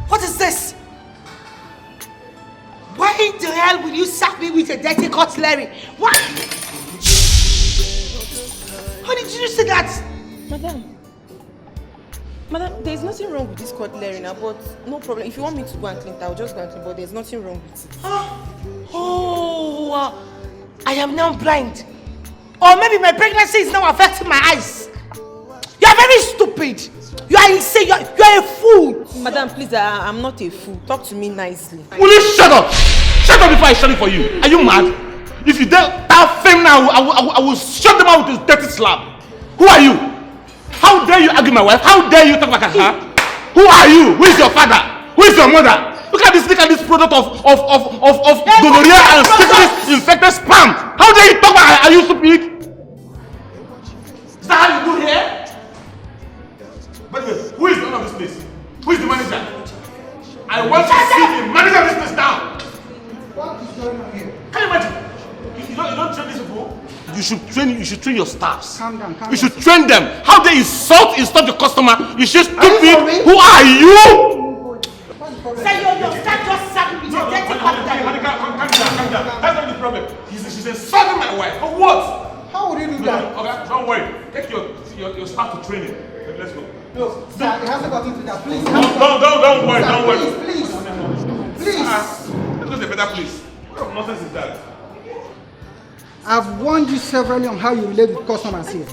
What is this? Why the hell will you slap me with a dirty cutlery? What? How did you say that? Madam, Madam, there's nothing wrong with this cutlery now, but no problem. If you want me to go and clean it, I'll just go and clean it, but there's nothing wrong with it. Oh, oh uh, I am now blind. Or maybe my pregnancy is now affecting my eyes. You are very stupid. You are insane. You are, you are a fool. Madam, please, I, I'm not a fool. Talk to me nicely. Will you shut up? Shut up before I shut it for you. Are you mad? If you dare that fame now, I will, I will, I will shut them out with this dirty slap. Who are you? How dare you argue my wife? How dare you talk like her? Who are you? Who is your father? Who is your mother? Look at this, look at this product of of of of, of gonorrhea and syphilis infected sperm. How dare you talk like her? Are you stupid? Is that how you do here? By the way, who is the owner of this place? Who is the manager? I want to see the manager of this place now. What is going on here? Can you imagine? You, you don't, you don't train these people? You should train. You should train your staffs. Calm down. Calm you should down. Train them. How they insult, insult the customer? You should stupid. Who are you? Sir, your, your staff just sacked me. No, no, honey, honey, honey, calm, calm, calm down, calm down. That's not the problem. She's, she's insulting my wife. For what? How would you do that? Okay, don't worry. Take your, your, your staff to training. Let's go. No, sir, it hasn't gotten to that. Please, don't, don't, don't, don't worry, sir, don't worry. Please, please, please. Ah, let's go to a better place. What kind of nonsense is that? I've warned you severally on how you relate with customers here.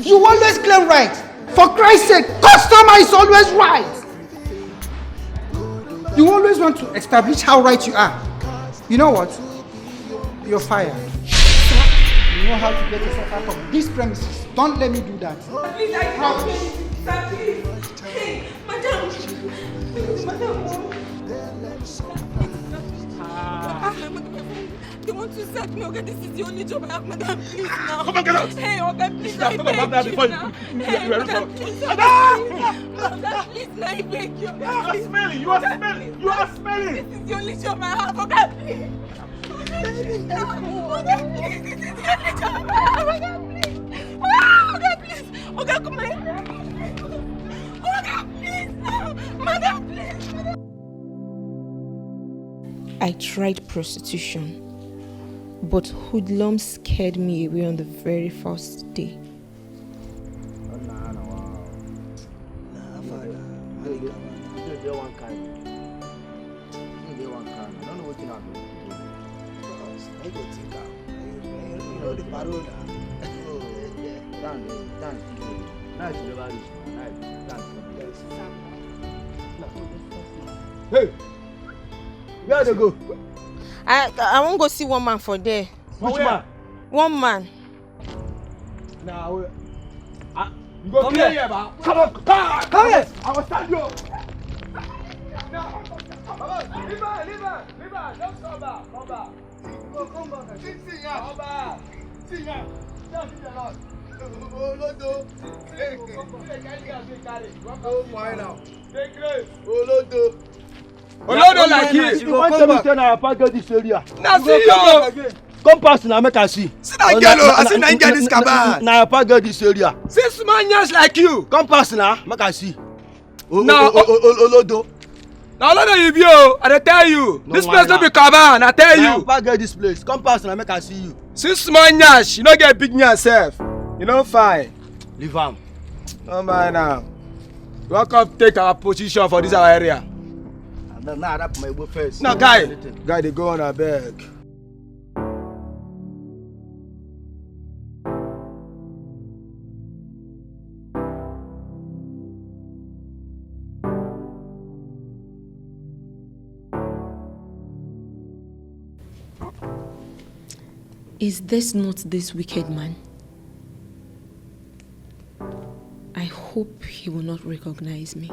You always claim right. For Christ's sake, customer is always right. You always want to establish how right you are. You know what? You're fired. You know how to get yourself out of this premises. Don't let me do that. Please, I promise. Sir, please. Hey, madam. Please, madam. Ah. They want to sack me, okay? This is the only job I have, madam. Please now. Come on, get out. Hey, okay, please. You should have thought about that before you. You, you, you, you, hey, madam, please. Madam! Madam, please, now I beg you. You are smelling. You are smelling. You are smelling. This is the only job I have, okay? Please. Oga, please, this is the only job I have. Oga, please. Ah, Oga, please. Oga, come here. Oga, please. Madam, please. I tried prostitution, but hoodlums scared me away on the very first day. You go think am. You, you, you know the parole na. Thanks, thanks. Night never reach. Night, thanks. Hey, where they go? I I wan go see one man for there. Which man? One man. Now, uh, you go come here, here, ba. Come on, come on, come here. I will stand you. Come on, leave her, leave her, leave her. Just come back, come back. Go, come back. See, see, yeah. Come back. See, yeah. Just leave the Lord. Oh, Lord, oh. Hey, come back. Carry, carry, carry. Oh, fine now. Take grace. Oh, Lord, oh. Olodo like you. You go come back. Tell me say na your papa get this area. Na see you. Come pass na make I see. See that girl, oh, I see na him get this cabal. Na your papa get this area. See small nyash like you. Come pass na make I see. No. Olodo. Na Olodo you be, oh. I dey tell you. This place no be cabal, I tell you. Na your papa get this place. Come pass na make I see you. See small nyash, you no get big nyash sef. You no fine. Leave am. No mind am. You wan come take our position for this our area? And then now that my go first. No, guy. Guy, dey go on, abeg. Is this not this wicked man? I hope he will not recognize me.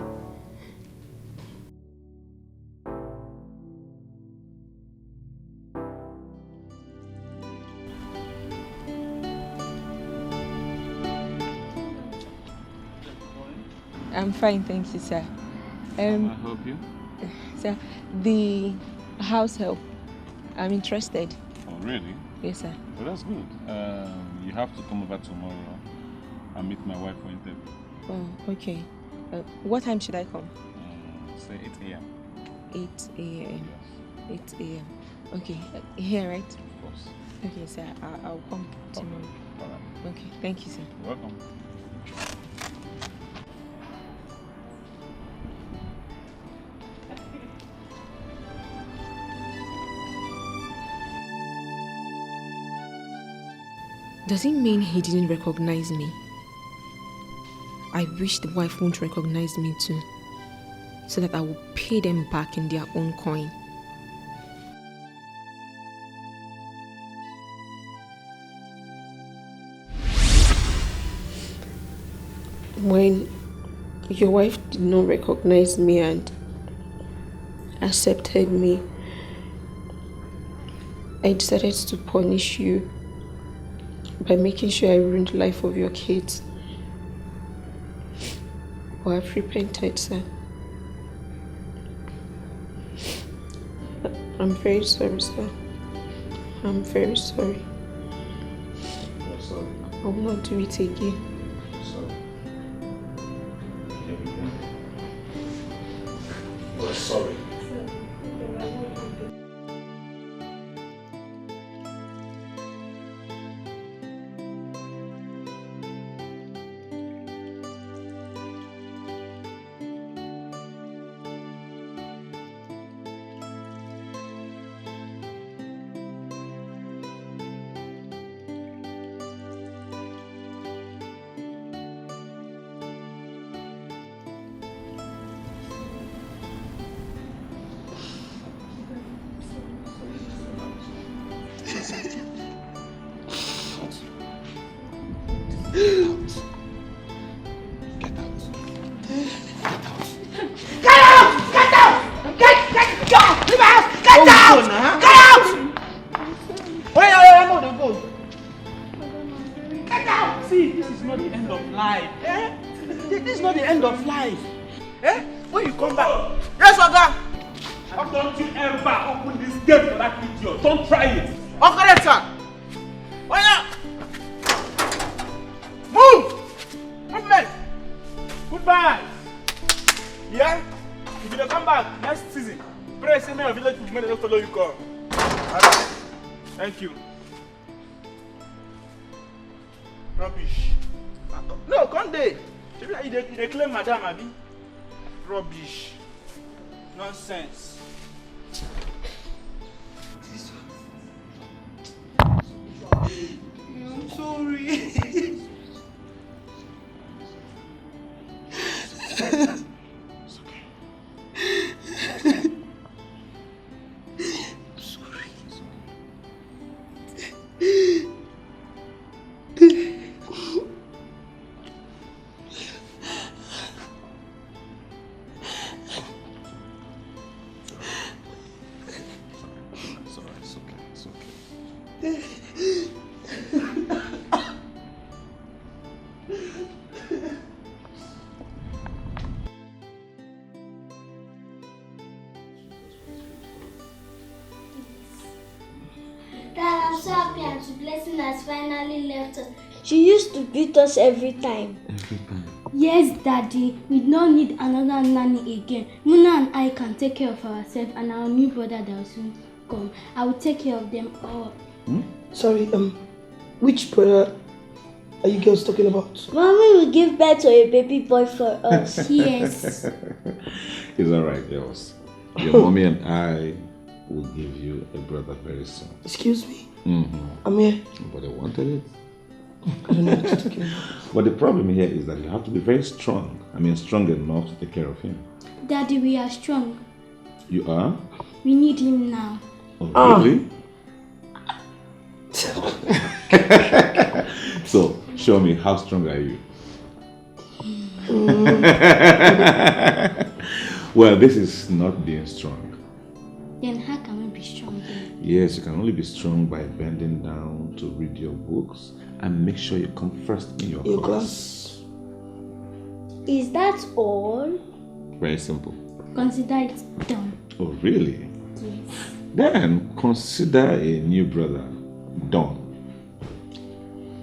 I'm fine, thank you, sir. Um, Can I help you? Sir, the house help. I'm interested. Oh, really? Yes, sir. Well, that's good. Um, you have to come over tomorrow and meet my wife for interview. Oh, okay. Uh, what time should I come? Mm, say eight a m. Eight a m. Yes. Eight a m. Okay, uh, here, right? Of course. Okay, sir. I- I'll come tomorrow. All right. Okay, thank you, sir. You're welcome. Does it mean he didn't recognize me? I wish the wife won't recognize me too, so that I will pay them back in their own coin. When your wife did not recognize me and accepted me, I decided to punish you by making sure I ruined the life of your kids. But I've repented, sir. I'm very sorry, sir. I'm very sorry. I'm sorry. I will not do it again. Sorry. We're sorry. Get out. Get out. Get out! Get out! Get, get, get out! Leave my house! Get out! Get out! Oya, oya, oya, no, dey go. Get out! See, this is not the end of life. Eh? This is not the end of life. Eh? When you come back. Yes, Oga. Don't you ever open this gate for that idiot. Don't try it. Oga, sir. Oya! Move! Movement! Goodbye! Yeah? If you dey come back next season, pray say make your village people make dem no follow you come. Alright. Thank you. Rubbish. No, come dey. Shebi you dey, you dey claim madam, abi? Rubbish. Nonsense. This one. Dad, I'm so happy Auntie Blessing has finally left us. She used to beat us every time. Every time. Yes, Daddy. We don't need another nanny again. Muna and I can take care of ourselves, and our new brother that will soon come. I will take care of them all. Hmm? Sorry, um, which brother are you girls talking about? Mommy will give birth to a baby boy for us. Yes. It's all right, girls. Your mommy and I will give you a brother very soon. Excuse me? Mm-hmm. I'm here. But I wanted it. I don't know what you're talking about. But the problem here is that you have to be very strong. I mean, strong enough to take care of him. Daddy, we are strong. You are? We need him now. Oh, ah, really? So, show me, how strong are you? Well, this is not being strong. Then how can we be strong then? Yes, you can only be strong by bending down to read your books and make sure you come first in your, your class. Class. Is that all? Very simple. Consider it done. Oh, really? Yes. Then consider a new brother done.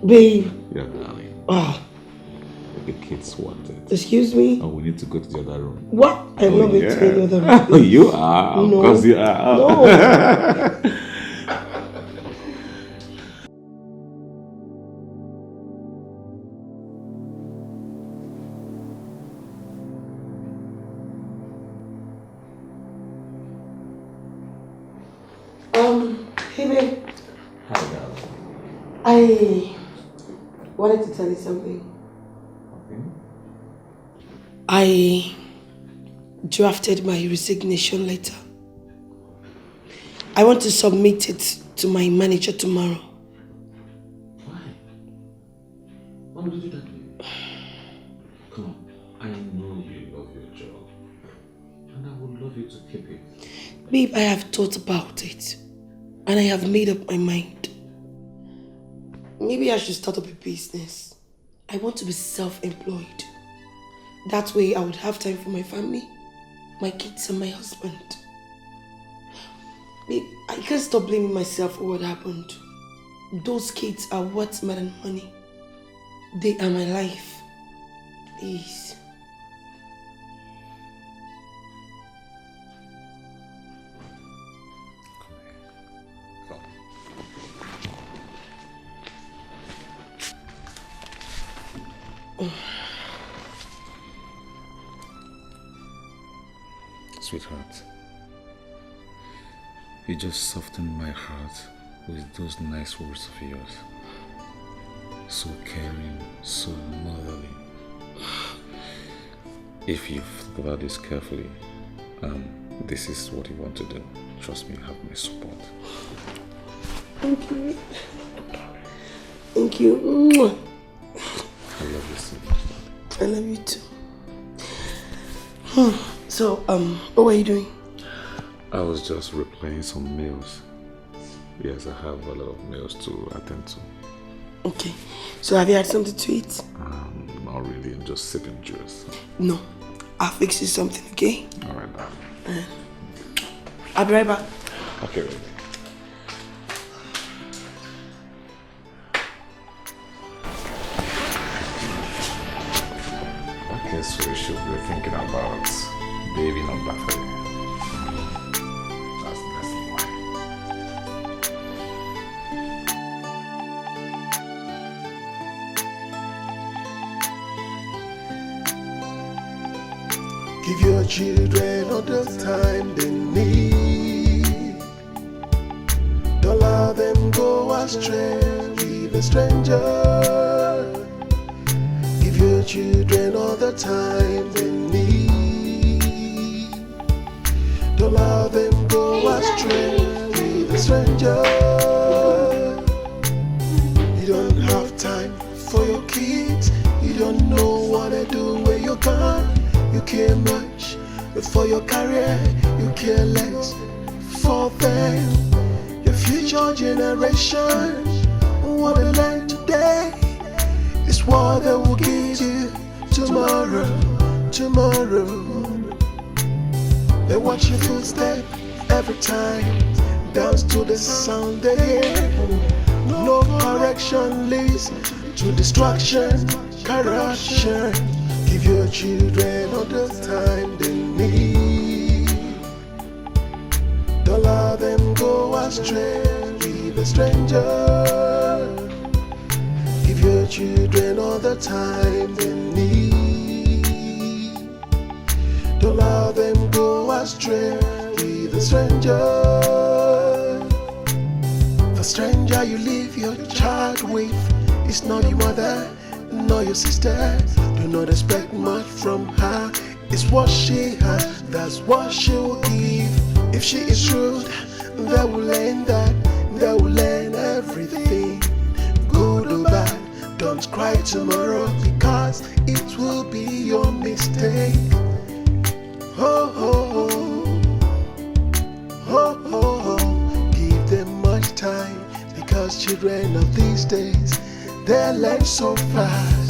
Babe. Yeah, darling. Ah. The kids want it. Excuse me? Oh, we need to go to the other room. What? I'm not going to the other room. Oh, yeah. You are. No. Of course you are. No. Um, hey babe. Hi, darling. I wanted to tell you something. Okay. I drafted my resignation letter. I want to submit it to my manager tomorrow. Why? Why would you do that to me? Come on, I know you love your job. And I would love you to keep it. Babe, I have thought about it. And I have made up my mind. Maybe I should start up a business. I want to be self-employed. That way I would have time for my family, my kids and my husband. Babe, I can't stop blaming myself for what happened. Those kids are worth more than money. They are my life. Please. Come here. Come. Sweetheart, you just softened my heart with those nice words of yours. So caring, so motherly. If you thought about this carefully, um, this is what you want to do. Trust me, you have my support. Thank you. Thank you. Mwah. I love you so much. I love you too. Hmm. So, um, what were you doing? I was just replaying some mails. Yes, I have a lot of mails to attend to. Okay. So have you had something to eat? Um, not really. I'm just sipping juice. No. I'll fix you something, okay? All right, darling. Uh, I'll be right back. Okay, baby. Okay, so you should be thinking about baby number three. That's, that's why. Give your children all the time they need. Don't allow them go astray with a stranger. Give your children all the time they need. Don't allow them go astray with a stranger. You don't have time for your kids. You don't know what they do when you're gone. You care much for your career. You care less for them. Your future Your generation, what they learn today is what they will give you tomorrow, tomorrow. They watch your footstep every time, dance to the sound they hear. No correction leads to destruction, corruption. Give your children all the time they need. Don't allow them go astray with a stranger. Give your children all the time they need. Don't allow them go astray with a stranger. The stranger you leave your child with is not your mother, nor your sister. Do not expect much from her. It's what she has, that's what she will give. If she is shrewd, they will learn that, they will learn everything, good or bad. Don't cry tomorrow because it will be your mistake. Ho, ho, ho. Ho, ho, ho. Give them much time because children of these days, they learn so fast.